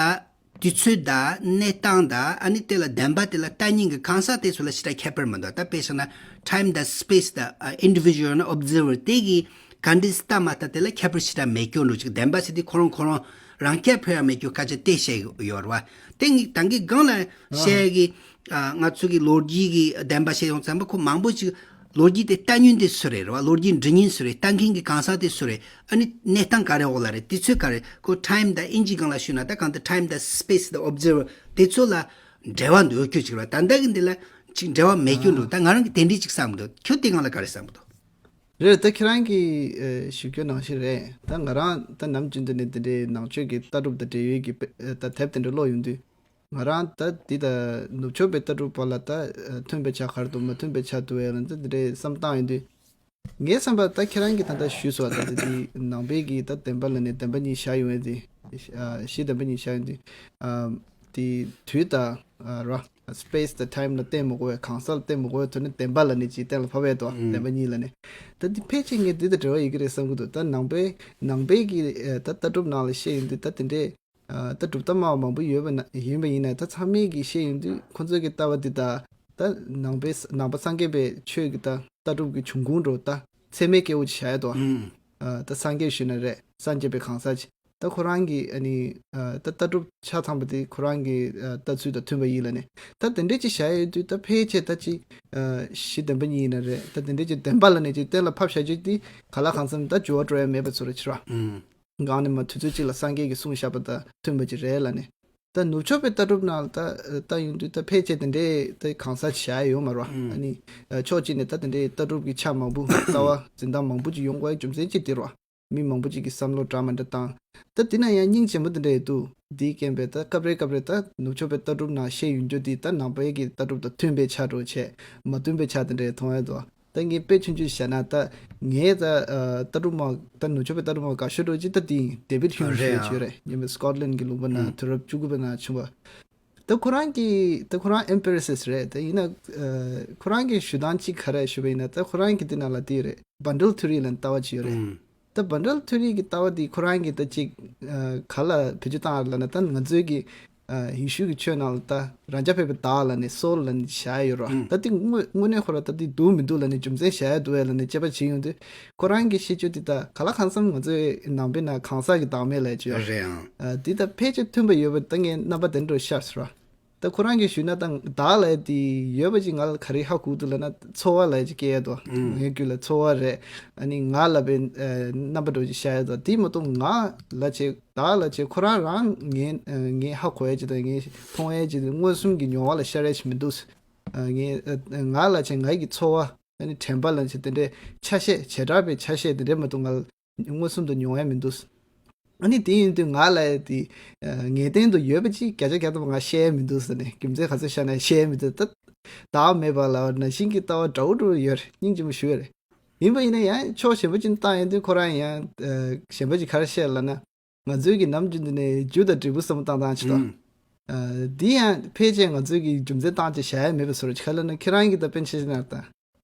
དུས་ཚོད་དང་གནས་སྟངས་དང་ཨ་ནི་དེ་ལ་བདེན་པ་དེ་ལ་ལྟ་མཁན་གྱི་གང་ཟག་དེ་ཚོ་ལ་ཞེ་དྲག་ཁྱད་པར་མི་འདུག་ད་དཔེ་བཞག་ན་time དང་space དང་individual ནི་observer དེ་གི་ག་འདྲས་ལྟ་མ་ལྟ་དེ་ལ་ཁྱད་པར་ཞེ་དྲག་མེད་སྐྱོ་འགྲོ་ཅིག་བདེན་པ་ཟེར་དུས་ཁོ་རང་ཁོ་རང་རང་སྐྱ་འཕེར་ཡ་མེད་སྐྱོ་སྐད་ཆ་དེ་བཤད་ཡོད་རེད་བ། དེ་ངས་ད་གིན་སྒང་ལ་བཤད་ཡ་གི་ང་ཚོ་གི་ལོ་རྒྱུས་ཀྱི་བདེན་པ་བཤད་ཡོང་ཙམ་པ་ཁོ་མང་པོ་ཅིག་ལོ་རྒྱུས་དེ་ལྟ་མཁན་དེ་སུ་རེད་རེད་བ། ལོ་རྒྱུས་འབྲི་མཁན་སུ་རེད། ལྟ་མཁན་གྱི་གང་ཟག་དེ་སུ་རེད། ཨ་ནི་གནས་སྟངས་ག་རེ་འོག་ལ་རེད། དུས་ཚོད་ག་རེ། ཁོ་time དང་དབྱིན་ཇིའི་སྒང་ལ་ཞུས་ན་ད་གང་ལྟར་time དང་space དང་observer དེ་ཚོ་ལ་འབྲེལ་བ་འདུག་ཁྱོད་ཅིག་རེད་བ། ད་ལྟ་གི་འདི་ལ་ཅིག་འབྲེལ་བ་མེད་རྒྱུ་འདུག་ད་ང་རང་གི་དེ་འདྲས་ཅིག་བསམ་འདུག་ཁྱོད་དེ་སྒང་ལ་ག་རེ་བསམ་འདུག་རེད། ད་ཁྱེད་རང་གིས་ཞུ་རྒྱུ་ནང་བཞིན་རེད། ད་ང་རང་ད་ནམ་རྒྱུན་དུ་ནས་དེ་འདྲའི་ནང་ཆོས་ཀྱི་ལྟ་གྲུབ་དང་འབྲེལ་ཡོད་ཀྱི་ད་དེབ་དེ་འདྲ་ཀློག་ཡོང་དུས། ང་རང་ད་འདི་ད་ནུབ་ཕྱོགས་པའི་ལྟ་གྲུབ་པ་ལ་ད་མཐུན་པའི་ཆ་ག་རེ་འདུག་མ་མཐུན་པའི་ཆ་འདུག་ཡ་ལ་ད་འདི་འདྲའི་བསམ་བཏང་ཡོང་དུས། ངའི་བསམ་པར་ད་ཁྱེད་རང་གིས་ད་ལྟ་ཞུས་སོང་། ད་ལྟ་འདི་ནང་པའི་གི་ད་བདེན་པ་ལ་ནི་བདེན་པ་གཉིས་བཞག་ཡོང་ཡ་དེ། གཞི་བདེན་པ་གཉིས་བཞག་ཡོང་དུས། དེ་དུས་དང་ར་space དང་time ལ་བརྟེན་མི་དགོས་པའི་གང་ཟག་ལ་བརྟེན་མི་དགོས་པའི་ཐོག་ནས་བདེན་པ་ལ་ནི་ཅིག་གཏན་ལ་ཕབ་ཡས་དོ། བདེན་པ་གཉིས་ལ་ནི། ད་འདི་ཕལ་ཆེར་ངས་འདི་དང་འབྲེལ་བ་ཡོད་ཀྱི་རེད་བསམ་གྱི་འདུག་ད་ནང་པའི་ནང་པའི་གི་ད་ལྟ་གྲུབ་ནང་ལ་བཤད་ཡོང་དུས་ད་དེ་འདྲས། ད་གྲུབ་མཐའ་སྨྲ་བ་མང་པོ་ཡོད་པ་ན་ཡིན་པ་ཡིན་ན་ད་ཚང་མས་ཀྱིས་བཤད་ཡོང་དུས་ཁོ་ཚོའི་གི་ལྟ་བ་འདི་ད་ད་ནང་པའི་ནང་པ་སངས་རྒྱས་པའི་ཆོས་ཀྱི་ད་ལྟ་གྲུབ་ཀྱི་འབྱུང་ཁུངས་འགྲོ་ད་ཚད་མའི་སྐྱེ་བོ་ཅིག་བྱ་ཡ་དོ། ད་སངས་རྒྱས་ཞུས་ན་རེད། སངས་རྒྱས་པའི་གང་ཟག་ཅིག་ད་ཁོ་རང་གི་ཨ་ནི་ད་ལྟ་གྲུབ་ཆ་ཚང་པ་དེ་ཁོ་རང་གི་ལྟ་ཚུལ་དང་མཐུན་པ་ཡིན་ལ་ནི། ད་དེ་འདྲས་ཅིག་བྱ་ཡ་ཡོད་དུས་ད་ཕལ་ཆེར་ད་ཅིག་གཞི་བདེན་པ་གཉིས་ཡིན་ན་རེད། ད་དེ་འདྲས་ཅིག་བདེན་པ་ལ་ནི་ཅིག་གཏན་ལ་ཕབ་བཞག་རྒྱུ་དེ་ག་ལ་གང་འཚམ་ད་འགྱུར་བ་འགྲོ་ཡ་མེད་པ་ཚོ་རེད་ཕྱིར་བ། གང་ནས་མ་དུས་ཚོད་གཅིག་ལ་སངས་རྒྱས་ཀྱིས་གསུངས་བཞག་པ་དང་མཐུན་པ་ཅིག་རེད་ལ་ནི། ད་ནུབ་ཕྱོགས་པའི་ལྟ་གྲུབ་ནང་ལ་ལྟ་ལྟ་ཡོང་དུས་ད་ཕལ་ཆེར་དེ་འདྲའི་ད་གང་ཟག་བྱ་ཡ་ཡོད་མ་རེད་བ། ཨ་ནི་ཕྱོགས་གཅིག་ནས་ད་དེ་འདྲའི་ལྟ་གྲུབ་ཀྱི་ཆ་མང་པོ་ལྟ་བ་འཛིན་སྟངས་མང་པོ་ཅིག་ཡོང་དགོས་རྒྱུ་མཚན་གཅིག་དེ་རེད་བ། མི་མང་པོ་ཅིག་གིས་བསམ་བློ་འདྲ་མི་འདྲ་བཏང་། ད་དེ་ན་ཡང་སྙིང་རྗེ་མོ་དེ་འདྲ་ཡོད་འདུག་འདིའི་རྐྱེན་པས་ད་སྐབས་རེ་སྐབས་རེ་ད་ནུབ་ཕྱོགས་པའི་ལྟ་གྲུབ་ནང་བཤད་ཡོང་རྒྱུ་དེ་ད་ནང་པའི་གི་ལྟ་གྲུབ་དང་མཐུན་པའི་ཆ་འགྲོ་བྱས་མ་མཐུན་པའི་ཆ་དེ་འདྲ་མཐོང་ཡ་འདུག་ད་ངས་དཔེ་ཆུང་ཆུང་བཤད་ན་ད་ངས་ད་ལྟ་གྲུབ་མ་ད་ནུབ་ཕྱོགས་པའི་ལྟ་གྲུབ་མ་དགའ་ཤོས་འགྲོ་ཅི་ད་དེ་ཡིན། David Hume ཞེས་བྱས་རེད། ཉེ་མོ་Scotland གི་ལུང་པ་ན་དུས་རབས་བཅུ་དགུ་པའི་ནང་བྱུང་བ། ད་ཁོ་རང་གི་ད་ཁོ་རང་empiricist རེད། ད་ཡིན་ན་ཁོ་རང་གི་ཞུ་སྟངས་གཅིག་ག་རེ་ཞུ་བ་ཡིན་ན་ད་ཁོ་རང་གི་དེ་ནང་ལ་དེ་རེད། Bundle theory ལབ་ལྟ་བ་ཅིག་ཡོད་རེད། ད་Bundle theory གི་ལྟ་བ་དེ་ཁོ་རང་གི་ད་ཅིག་ག་ལ་བེད་སྤྱོད་བཏང་ཡོད་ལབ་ན་ད་ང་ཚོའི་གི་ཡེ་ཤུ་གི་ཆོས་ནང་ལ་ད་རང་རྐྱ་འཕེར་བའི་བདག་ལབ་ནས་soul ལབ་ནས་བྱ་ཡ་ཡོད་རེད། ད་དེ་དངོས་དངོས་གནས་ཁོ་རང་ད་དེ་འདུག་མི་འདུག་ལབ་ནས་རྒྱུ་མཚན་བྱ་ཡ་འདུག་ཡ་ལབ་ནས་དཔྱད་པ་བྱེད་ཡོང་དུས་ཁོ་རང་གི་ཤེས་ཚུལ་དེ་ད་ག་ལ་གང་འཚམ་ང་ཚོའི་ནང་པའི་ནང་གང་ཟག་གི་བདག་མེད་ལབ་ཡ་ཅིག་ཡོད་རེད། ཨ་དེ་ད་ཕལ་ཆེར་མཐུན་པ་ཡོད་པ་ད་ངས་རྣམ་པ་དེ་འདྲ་ཤར་སོང་ར། ད་ཁོ་རང་གིས་ཞུས་ན་ད་བདག་ལབ་ཡ་དེ་ཡོད་པ་ཅིག་ང་ལ་ག་རེ་ཧ་གོ་འདུག་ལབ་ན་ཚོར་བ་ལབ་ཡ་ཅིག་སྐྱེ་ཡ་དོ། ངའི་རྒྱུད་ལ་ཚོར་བ་རེད། ཨ་ནི་ང་ལབ་པའི་རྣམ་པ་འདྲ་ཅིག་ཤར་ཡ་དོ། དེ་མ་གཏོགས་ང་ལབ་བྱས་བདག་ལབ་བྱས་ཁོ་རང་རང་ངའི་ངའི་ཧ་གོ་ཡ་ཅིག་དང་ངའི་མཐོང་ཡ་ཅིག་དང་མངོན་སུམ་གྱི་མྱོང་བ་ལ་ཤར་ཡ་ཅིག་མི་འདུག་ངའི་ང་ལབ་བྱས་ང་གི་ཚོར་བ། ཨ་ནི་དྲན་པ་ལ་ཆེ་དེ་འདྲའི་ཆ་ཤས་བྱེ་བྲག་པའི་ཆ་ཤས་དེ་འདྲའི་མ་གཏོགས་ང་མངོན་སུམ་དུ་མྱོང་ཡ་མི་འདུག་ཨ་ནི་དེ་ཡིན་དུས་ང་ལ་དེ་ངེས་གཏན་དུ་ཡོད་པ་ཅིག་བརྒྱ་ཆ་བརྒྱ་ཐམ་པ་ང་བཤད་ཡ་མི་འདུག་ཟེར་ནས་རྒྱུ་མཚན་ག་ཚོད་བཤད་ན་བཤད་ཡ་མི་འདུག་ད་བདག་མེད་པ་ལ་ནང་བཞིན་གྱི་ལྟ་བ་འདྲ་བོ་འདྲ་བོ་ཡོད་རེད། སྙིང་རྗེ་མོ་ཞུ་ཡ་རེད། ཡིན་པ་ཡིན་ན་ཡང་ཕྱོགས་གཞན་པ་ཅིག་བཏང་ཡོང་དུས་ཁོ་རང་ཡང་གཞན་པ་ཅིག་ག་རེ་བཤད་ལབ་ན། ང་ཚོའི་གི་ནམ་རྒྱུན་དུ་ནས་རྒྱུ་དང་འབྲས་བུ་བསམ་བློ་བཏང་སྟངས་ཅིག་དང་། འདི་ཡང་ཕལ་ཆེར་ང་ཚོའི་གི་རྒྱུ་མཚན་བཏང་ཅིག་བྱ་ཡ་མེད་པའི་བཟོ་འདྲ་ཅིག་ག་ལབ་ན་ཁྱེད་རང་གི་ད་དཔེ་ཆ་ཞིག་ན་ད།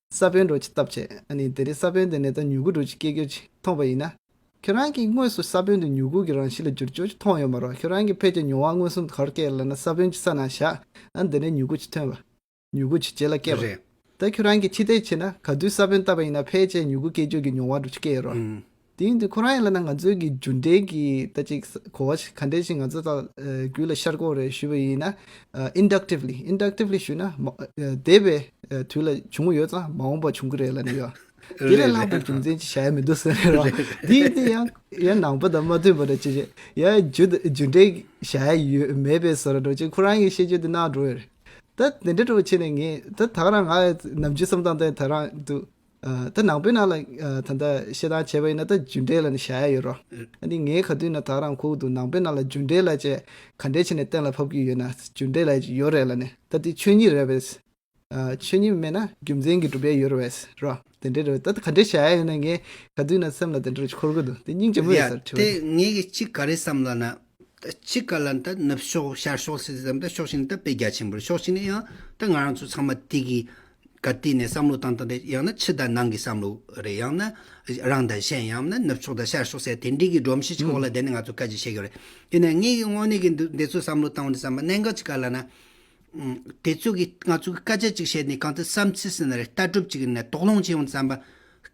ས་བོན་འདྲ་ཅིག་བཏབ་བྱས་ཨ་ནི་དེ་རིང་ས་བོན་དེ་ནས་ད་མྱུ་གུ་འདྲ་ཅིག་སྐྱེ་རྒྱུ་ཅིག་མཐོང་པ་ཡིན་ན། ཁྱེད་རང་གིས་དངོས་སུ་ས་བོན་དེ་མྱུ་གུ་གི་རང་བཞིན་ལ་འགྱུར་རྒྱུ་ཅིག་མཐོང་ཡོད་མ་རེད། ཁྱེད་རང་གི་ཕལ་ཆེར་མྱོང་བ་མངོན་སུམ་དུ་ག་རེ་སྐྱེ་ལབ་ན་ས་བོན་ཅིག་ས་ནང་བཞག་ཨ་ནི་དེ་ནས་མྱུ་གུ་ཅིག་ཐོན་པ། མྱུ་གུ་ཅིག་རྗེས་ལ་སྐྱེས་པ། རེད། ད་ཁྱོད་རང་གིས་ཕྱི་བལྟས་བྱས་ན་ག་དུས་ས་བོན་བཏབ་པ་ཡིན་ན་ཕལ་ཆེར་མྱུ་གུ་སྐྱེ་རྒྱུ་གི་མྱོང་བ་འདྲ་ཅིག་སྐྱེ་ཡོད་རེད། དེ་ཡིན་དུས་ཁོ་རང་ཡིན་ལབ་ན་ང་ཚོའི་གི་རྒྱུ་འབྲས་ཀྱི་ད་ཅིག་གོ་བ་ཞིག་ག་འདྲས་ཤིག་ང་ཚོ་ད་རྒྱུད་ལ་ཤར་གྱི་ཡོད་རེད་ཞུས་པ་ཡིན་ན། ཨ་inductively inductively ཞུས་ན་མ་འདས་པའི་དུས་ལ་བྱུང་ཡོད་ཙང་མ་འོངས་པ་འབྱུང་གི་རེད་ལབ་ནས་ཡོད། དེ་ལས་ལྷག་པའི་རྒྱུ་མཚན་ཅིག་བྱ་ཡ་མི་འདུག་ཟེར་ནས་རོ། དེ་ཡིན་དུས་ཡང་ཡང་ནང་པ་དང་མ་མཐུན་པ་འདྲ་ཅིག་རེད། ཡང་རྒྱུ་རྒྱུ་འབྲས་བྱ་ཡ་ཡོད་མེད་པའི་བཟོ་འདྲ་འདྲ་ཅིག་ཁོ་རང་གི་ཤེས་རྒྱུད་དེ་ནང་འགྲོ་ཡོད་རེད། ད་དེ་འདྲ་འདྲ་བོ་བྱས་ནས་ངས་ད་ད་ག་རང་ང་ནམ་རྒྱུན་བསམ་སྟངས་དེ་ད་རང་འདུག་ཨ་ད་ནང་པའི་ནང་ལ་ཨ་ད་ལྟ་བཤད་སྟངས་བྱས་པ་ཡིན་ན་ད་རྒྱུ་འབྲས་ལ་ནི་བྱ་ཡ་ཡོད་རོ། ཨ་ནི་ངས་ག་དུས་ན་ད་ག་རང་གོ་གི་འདུག་ནང་པའི་ནང་ལ་རྒྱུ་འབྲས་ལ་བྱས་ག་འདྲས་བྱས་ནས་གཏན་ལ་ཕབ་ཀྱི་ཡོད་ན་རྒྱུ་འབྲས་ལ་ཡོད་རེད་ལབ་ནས་ད་དེ་ཆོས་ཉིད་རེད་པས། ཨ་ཆོས་ཉིད་མེད་ན་རྒྱུ་མཚན་གྱིས་གྲུབ་པའི་ཡོད་རེད་པས་རོ། དེ་འདྲས་རེད། ད་ག་འདྲས་བྱ་ཡ་ཡོད་ན་ངས་ག་དུས་ན་སེམས་ལ་དེ་འདྲས་འཁོར་གི་འདུག་དེ་སྙིང་རྗེ་མོ་ཡོད་ཡ་ས་རེད་དྲི་དེ་བ་ངས་གི་གཅིག་ག་རེ་བསམ་ལབ་ན། ད་ཕྱི་ཁ་ལ་ད་ནུབ་ཕྱོགས་ཤར་ཕྱོགས་ཟེར་ཙམ་ད་ཕྱོགས་གཅིག་ནས་ད་དཔེ་རྒྱ་ཆེན་པོ་རེད། ཕྱོགས་གཅིག་ནས་ཡང་ད་ང་རང་ཚོ་ཚང་མ་དེ་གི་ག་དུས་ནས་བསམ་བློ་བཏང་སྟངས་དེ་ཡང་ན་ཕྱི་དང་ནང་གི་བསམ་བློ་རེད། ཡང་ན་རང་དང་གཞན། ཡང་ན་ནུབ་ཕྱོགས་དང་ཤར་ཕྱོགས་ཟེར་དེ་འདྲའི་གི་སྒྲོམ་གཞི་གཅིག་འོག་ལ་བསྡད་ནས་ང་ཚོ་སྐད་ཆ་བཤད་ཀྱི་རེད། ཡིན་ན་ངའི་གི་དངོས་གནས་ཀྱི་འདི་འདི་ཚོ་བསམ་བློ་བཏང་བ་ནི་བསམ་པ་གནད་འགག་ཅིག་ག་ལ་ན། ཨུམ། དེ་ཚོ་གི་ང་ཚོ་གི་སྐད་ཆ་ཅིག་བཤད་ནས་གང་ལྟར་བསམ་ཚུལ་ཟེར་ན་རེད། ལྟ་གྲུབ་ཅིག་ཡིན་ན་དོགས་སློང་བྱེད་ཡོང་དུས་ཙམ་པ།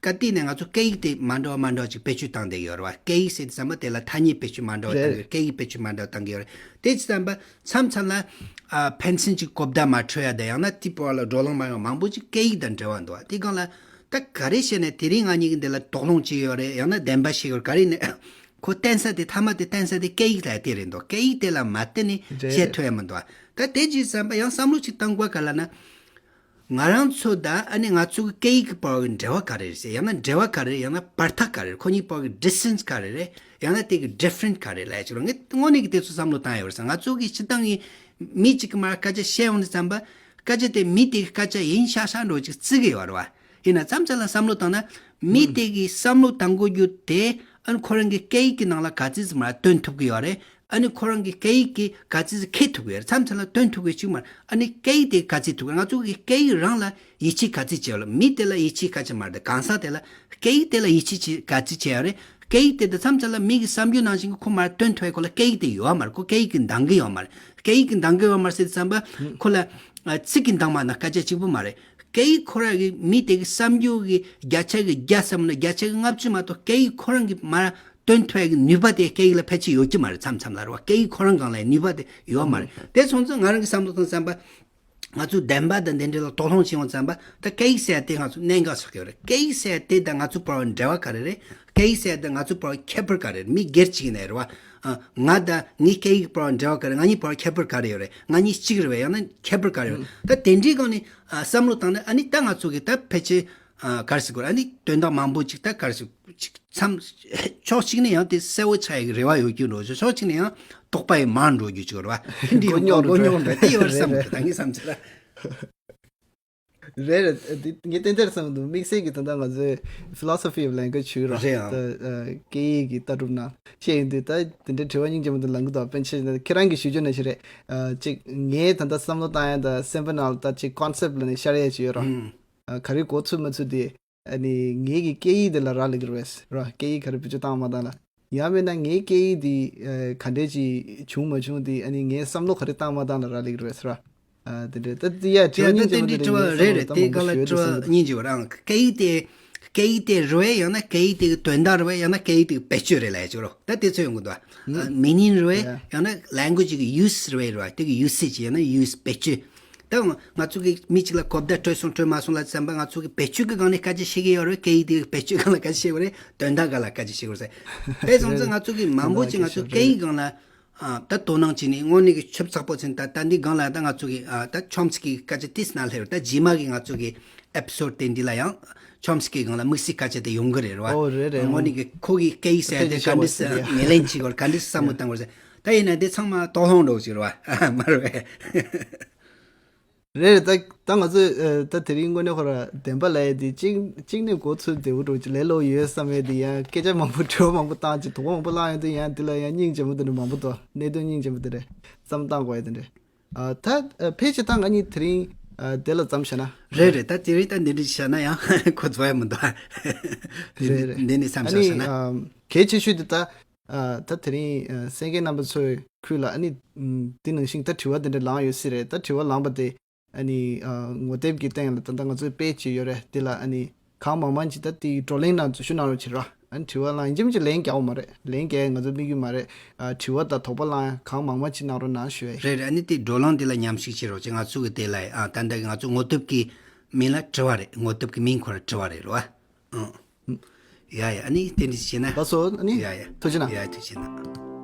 སྐབས་དེ་ནས་ང་ཚོ་སྐད་ཡིག་དེ་མ་འདྲ་བ་མ་འདྲ་བ་ཅིག་བེད་སྤྱོད་བཏང་བསྡད་ཡོད་རེད་བ། སྐད་ཡིག་ཟེར་དུས་ཙམ་པ་དེ་ལ་ཐ་སྙད་བེད་སྤྱོད་མ་འདྲ་བ་བཏང་གི་རེད། རེད། སྐད་ཡིག་བེད་སྤྱོད་མ་འདྲ་བ་བཏང་གི་ཡོད་རེད། དེ་ཙམ་པ་མཚམས་མཚམས་ལ་ཨ་ཕན་ཚུན་གྱི་གོ་བརྡ་མ་འཕྲོད་ཡ་དང་། ཡང་ན་དེའི་བར་ལ་བགྲོ་གླེང་མ་ཡོང་མང་པོ་ཅིག་སྐད་ཡིག་དང་འབྲེལ་བ་འདུག་བ། དེ་སྒང་ལ་ད་ག་རེ་བཤད་ནས་དེ་རིང་ང་གཉིས་ཀྱི་འདི་ལ་དོགས་སློང་བྱེད་ཡོད་རེད། ཡང་ན་བདེན་པ་བཤད་ཡོད་རེད། ག་རེ་ནས་ཁོ་བསྟན་ས་དེ་ཐ་མ་དེ་བསྟན་ས་དེ་སྐད་ཡིག་ལ་དེ་རེད་འདུག་སྐད་ཡིག་དེ་ལ་མ་བརྟེན་ནས་རེད། བཤད་རེད། ཐུབ་ཡ་མི་འདུག་བ། ད་དེ་ཅིག་བསམ་པ་ཡང་བསམ་བློ་ཅིག་བཏང་དགོས་ག་ལ་ན། ང་རང་ཚོ་དང་ཨ་ནི་ང་ཚོ་གི་སྐད་ཡིག་གི་བར་གྱི་འབྲེལ་བ་ག་རེ་རེད་ཟེར། ཡང་ན་འབྲེལ་བ་ག་རེ་རེད། ཡང་ན་བར་ཐག་ག་རེ་རེད། ཁོ་གཉིས་བར་གྱི་ཌི་སི་ཊན་སི་ག་རེ་རེད། ཡང་ན་དེ་གི་ཌི་ཕ་རེན་ཊི་ག་རེ་རེད་ལབ་ཡ་ཅིག་རེད། ངས་དངོས་གནས་ཀྱི་དེ་ཚོ་བསམ་བློ་བཏང་ཡོད་རེད་ཟེར། ང་ཚོ་གི་སྤྱིར་བཏང་གི་མི་གཅིག་གི་མར་སྐད་ཆ་བཤད་ཡོང་དུས་ཙམ་པ། སྐད་ཆ་དེ་མི་དེ་གི་སྐད་ཆ་ཡིན་ཤག་ཤག་འདྲ་བོ་ཅིག་བརྩི་གི་ཡོད་རེད་བ། ཡིན་ན་མཚམས་མཚམས་ལ་བསམ་བློ་བཏང་ན། མི་ཨུམ། དེ་གི་བསམ་བློ་བཏང་དགོས་རྒྱུ་དེ་ཨ་ནི་ཁོ་རང་གི་སྐད་ཡིག་གི་ནང་ལ་ག་ཚོད་ཙམ་མར་སྟོན་ཐུབ་ཀྱི་ཡོད་རེད། ཨ་ནི་ཁོ་རང་གི་སྐད་ཡིག་གིས་ག་ཚོད་ཙམ་འཁྱེར་ཐུབ་ཀྱི་ཡོད་རེད། མཚམས་མཚམས་ལ་སྟོན་ཐུབ་ཀྱི་ཅིག་མ་རེད། ཨ་ནི་སྐད་ཡིག་དེ་ག་ཚོད་ཐུབ་ཀྱི་རེད། ང་ཚོ་གི་སྐད་ཡིག་རང་ལ་ཡིད་ཆེས་ག་ཚོད་བྱས་ཡོད་རེད། མི་དེ་ལ་ཡིད་ཆེས་ག་ཚོད་མ་རེད། གང་ཟག་དེ་ལ་སྐད་ཡིག་དེ་ལ་ཡིད་ཆེས་བྱེད་ག་ཚོད་བྱས་ཡོད་རེད། སྐད་ཡིག་དེ་དང་མཚམས་མཚམས་ལ་མི་གི་བསམ་རྒྱུ་ནང་བཞིན་གྱི་ཁོ་མར་སྟོན་ཐུབ་ཡ། ཁོ་ལ་སྐད་ཡིག་དེ་ཡོད་མ་རེད། ཁོ་སྐད་ཡིག་གིས་འདང་གི་ཡོད་མ་རེད། སྐད་ཡིག་གིས་འདང་གི་ཡོད་མ་རེད་ཟེར་དུས་ཙམ་པ། ཁོ་ལ་ཨ་ཚིག་གིས་འདང་མ་ན་སྐད་ཆ་གཅིག་པུ་མ་རེད། སྐད་ཡིག་ཁོ་རང་གི་མི་དེ་གི་བསམ་རྒྱུ་གི་བརྒྱ་ཆ་གི་བརྒྱ་བསམ་ན་བརྒྱ་ཆ་གི་ལྔ་བཅུ་མ་གཏོགས་སྐད་ཡིག་ཁོ་རང་གི་མར་སྟོན་ཐུབ་ཡ་གི་ནུས་པ་དེ་སྐད་ཡིག་ལ་ཕལ་ཆེར་ཡོད་ཀྱི་མ་རེད། མཚམས་མཚམས་ལ་རེད་བ། སྐད་ཡིག་ཁོ་རང་སྒང་ལ་ནུས་པ་དེ་ཡོད་མ་རེད། དེ་སོང་ཙང་ང་རང་གི་བསམ་བློ་བཏང་བསམ་པ། ང་ཚོ་བདེན་པ་དང་དེ་འདྲ་ལ་དོགས་སློང་བྱེད་ཡོང་ཙམ་པ། ད་སྐད་ཡིག་ཟེར་ཡ་དེ་ང་ཚོ་གནད་འགག་ཆགས་ཀྱི་ཡོད་རེད། སྐད་ཡིག་ཟེར་ཡ་དེ་དང་ང་ཚོ་བར་འབྲེལ་བ་ག་རེ་རེད། སྐད་ཡིག་ཟེར་ཡ་དེ་ང་ཚོ་བར་ཁྱད་པར་ག་རེ་རེད། མི་སྒེར་གཅིག་ནས་རེད་བ། ཨ། ང་དང་ངའི་སྐད་ཡིག་བར་འབྲེལ་བ་ག་རེ། ང་གཉིས་བར་ཁྱད་པར་ག་རེ་ཡོད་རེད། ང་གཉིས་གཅིག་རེད་བས། ཡང་ན་ཁྱད་པར་ག་རེ་ཡོད་རེད། ད་དེ་འདྲའི་སྒང་ནས་ཨ་བསམ་བློ་བཏང་ན། ཨ་ནི་ད་ང་ཚོ་གི་ད་ཕལ་ཆེར་ཨ་ག་རེ་ཟེར་དགོས་རེད། ཨ་ནི་དོན་དག་མང་པོ་ཅིག་ད་ག་རེ་ཟེར་ཅིག་མཚམས་ཕྱོགས་གཅིག་ནས་ཡང་དེ་གསལ་བོ་ཆགས་ཡག་གི་རེ་བ་ཡོད་རྒྱུ་འགྲོ་ཆོག་ཕྱོགས་གཅིག་ནས་ཡང་དོགས་པ་ཡང་མང་འགྲོ་རྒྱུ་ཅིག་རེད་བ། དེ་འདྲའི་མགོ་རྙོག་མགོ་རྙོག་འགྲོ་དེ་ཡོད་བསམ་གི། ད་ངའི་བསམ་ཚུལ་ལ། རེད་རེད། འདི་ངས་ཏན་ཏན་བསམ་གྱི་འདུག་དམིགས་བསལ་གྱི་ད་ལྟ་ང་ཚོའི་philosophy of language ཞུས་རོགས། རེད་ཨང་། ད་ཨ་སྐད་ཡིག་གི་ལྟ་གྲུབ་ནང་བཤད་ཡོང་དུས། ད་དེ་འདྲའི་དྲི་བ་སྙིང་རྗེ་མོ་འདུག་ལབ་གི་འདུག་དཔེ་ཆ་ཁྱེད་རང་གིས་ཞུ་རྒྱུ་ནང་བཞིན་རེད། ཨ་ཅིག་ངས་ད་ལྟ་བསམ་བློ་བཏང་ཡ་ད་སེམས་པ་ནང་ལ་ད་ཅིག་concept ལབ་ནས་ཤར་ཡ་ཅིག་ཡོད་རོགས། ཨ་ག་རེ་གོ་ཚུལ་མ་ཚུལ་དེ་ཨ་ནི་ངེད་ཀྱི་སྐད་ཡིག་དེ་ལ་རག་ལས་ཀྱི་རེད་པས་རོགས། སྐད་ཡིག་ག་རེ་བེད་སྤྱོད་བཏང་མ་བཏང་ལ། ཡང་མིན་ན་ངའི་སྐད་ཡིག་འདི་ཨ་ག་འདྲས་ཅིག་བྱུང་མ་བྱུང་དེ་ཨ་ནི་ངའི་བསམ་བློ་ག་རེ་བཏང་མ་བཏང་ལ་རག་ལས་ཀྱི་རེད་ཟེར་བ། ཨ་དེ་འདྲས་ད་དེ་ཡ་དྲི་བ་ད་སྙིང་རྗེ་མོ་དེ་དེ་འདྲས་དྲི་བ་རེད། རེད་རེད། དེ་ག་ལ་དྲི་བ་སྙིང་རྗེ་བ་རང་སྐད་ཡིག་དེ་སྐད་ཡིག་དེ་རེད་པས། ཡང་ན་སྐད་ཡིག་དེ་གི་དོན་དག་རེད་པས། ཡང་ན་སྐད་ཡིག་དེ་གི་བེད་སྤྱོད་རེད་ལབ་ཡ་ཅིག་རོ། ད་དེ་ཚོ་ཡོང་གི་འདུག་ཨ། མི་ནིང་རེད་པས། ཡང་ན་ལེང་གུ་ཡེ་ཇི་གི་ཡུ་སི་རེད་པས། རེད་པ། དེ་གི་ཡུ་སི་ཨེ་ཇི་ཡང་ན་ཡུ་སི་བེད་སྤྱོད། ད་ང་ང་ཚོ་གི་མི་གཅིག་ལ་གོ་བརྡ་སྤྲོད་སོང་སྤྲོད་མ་སོང་ལ་བསམ་པ། ང་ཚོ་གི་བེད་སྤྱོད་ཀྱི་སྒང་ནས་སྐད་ཆ་བཤད་ཀྱི་ཡོད་རེད། སྐད་ཡིག་དེ་བེད་སྤྱོད་སྒང་ལ་སྐད་ཆ་བཤད་ཀྱི་ཡོད་རེད། དོན་དག་སྒང་ལ་སྐད་ཆ་བཤད་ཀྱི་ཡོད་རེད་ཟེར། དེ་སོང་ཙང་ང་ཚོ་གི་མང་པོ་ཅིག་ང་ཚོ་སྐད་ཡིག་སྒང་ལ་ཨ་ད་དོ་སྣང་བྱས་ནས་དངོས་གནས་ཀྱི་ཆུབ་ཚགས་པོ་ཚན། ད་ད་འདི་སྒང་ལ་ད་ང་ཚོ་གི་ཨ་ད་ཆོམ་སི་ཀི་སྐད་ཆ་ཏིས་ན་སླེབས་རེད། ད་རྗེས་མ་གི་ང་ཚོ་གི་ཨེ་པི་སོ་ཌི་དེ་འདི་ལ་ཡང་ཆོམ་སི་ཀི་སྒང་ལ་དམིགས་བསལ་སྐད་ཆ་དེ་ཡོང་གི་རེད། རེད་པ། ཨོ་རེད་རེད། དངོས་གནས་ཀྱི་ཁོ་གི་སྐད་ཡིག་ཟེར་ཡ་དེ་ག་འདྲས་སེ་ངོས་ལེན་བྱེད་དགོས། ག་འདྲས་སེ་བསམ་བློ་བཏང་དགོས་ཟེར། ད་ཡིན་ན་འདི་ཚང་མ་དོགས་སློང་འདྲ་བོ་ཞིག་རེད་པ། མ་རེད་པས། རེད་རེད། ད་ད་ང་ཚོས་ཨ་ད་དེ་རིང་དངོས་གནས་ཁོ་ར་བདེན་པ་ལབ་ཡ་དེ་གཅིག་གཅིག་ནས་གོ་ཚོད་བདེ་བོ་འདྲ་བོ་ཅིག་ལས་སླ་པོ་ཡོད་བསམ་ཡ་དེ། ཡང་སྐད་ཆ་མང་པོ་དྲི་བ་མང་པོ་བཏང་ཅིག་དོགས་པ་མང་པོ་བསླངས་ཡོང་དུས་ཡང་འདི་ལ་ཡང་སྙིང་རྗེ་མོ་དེ་འདྲ་མང་པོ་འདུག་གནད་དོན་སྙིང་རྗེ་མོ་དེ་འདྲ་བསམ་བཏང་དགོས་ཡ་དེ་འདྲ། ཨ་ད་ཨ་ཕལ་ཆེར་ད་ང་གཉིས་དེ་རིང་ཨ་དེ་ལ་མཚམས་བཞག་ན། རེད་རེད། ད་དེ་རིང་ད་འདི་འདྲ་བཞག་ན་ཡང་ཁོ་རྫོགས་ཡ་མི་འདུག་རེད་རེད། འདི་ནས་མཚམས་ཨ་བཞག་ནི་བཞག་ན། ཨ་གལ་ཆེ་ཤོས་དེ་ད་ཨ་ད་དེ་རིང་ཨ་གསན་མཁན་རྣམ་པ་ཚོའི་ཁུལ་ལ་ཨ་ནི་ཨམ་དེ་ནང་བཞིན་ད་དྲི་བ་དེ་འདྲ་ལངས་ཡོད་སྲིད་རེད། ད་དྲི་བ་ལངས་པ་དེ་ཨ་ནི་ཨ་ངོ་དེབ་ཀྱི་སྟེང་ལ་ད་ལྟ་ང་ཚོས་དཔེ་བྱས་ཡོད་རེད། དེ་ལ་ཨ་ནི་གང་མང་མང་ཅིག་ད་དེའི་བགྲོ་གླེང་ནང་འཛུལ་ཞུགས་གནང་རོགས་བྱེད་རོགས། ཨ་ནི་དྲི་བ་གླེང་ཡིན་གཅིག་མིན་གཅིག་ལན་རྒྱག་དགོས་མ་རེད། ལན་རྒྱག་ཡ་ང་ཚོ་དམིགས་ཡུལ་མ་རེད། ཨ་དྲི་བ་དང་དོགས་པ་གླེང་ཡ་གང་མང་མང་ཅིག་གནང་རོགས་གནང་ཞུ་ཡ་ཡིན། རེད་རེད། ཨ་ནི་དེ་བགྲོ་གླེང་དེ་ལ་མཉམ་ཞུགས་བྱེད་རོགས་བྱེད། ང་ཚོ་གི་དེ་ལ་ཨ་ད་ལྟ་ང་ཚོ་ངོ་དེབ་ཀྱི་མིང་ལ་དྲི་བ་རེད། ངོ་དེབ་ཀྱི་མིང་ཁོ་ར་དྲི་བ་རེད་རོ། ཨ་ཡ་ཡ། ཨ་ནི་དེ་འདྲ་བྱས་ན། ལགས་སོ། ཨ་ནི་ཡ་ཡ། ཐུགས་རྗེ་གནང་། ཡ་ཐུགས་རྗེ་གནང་།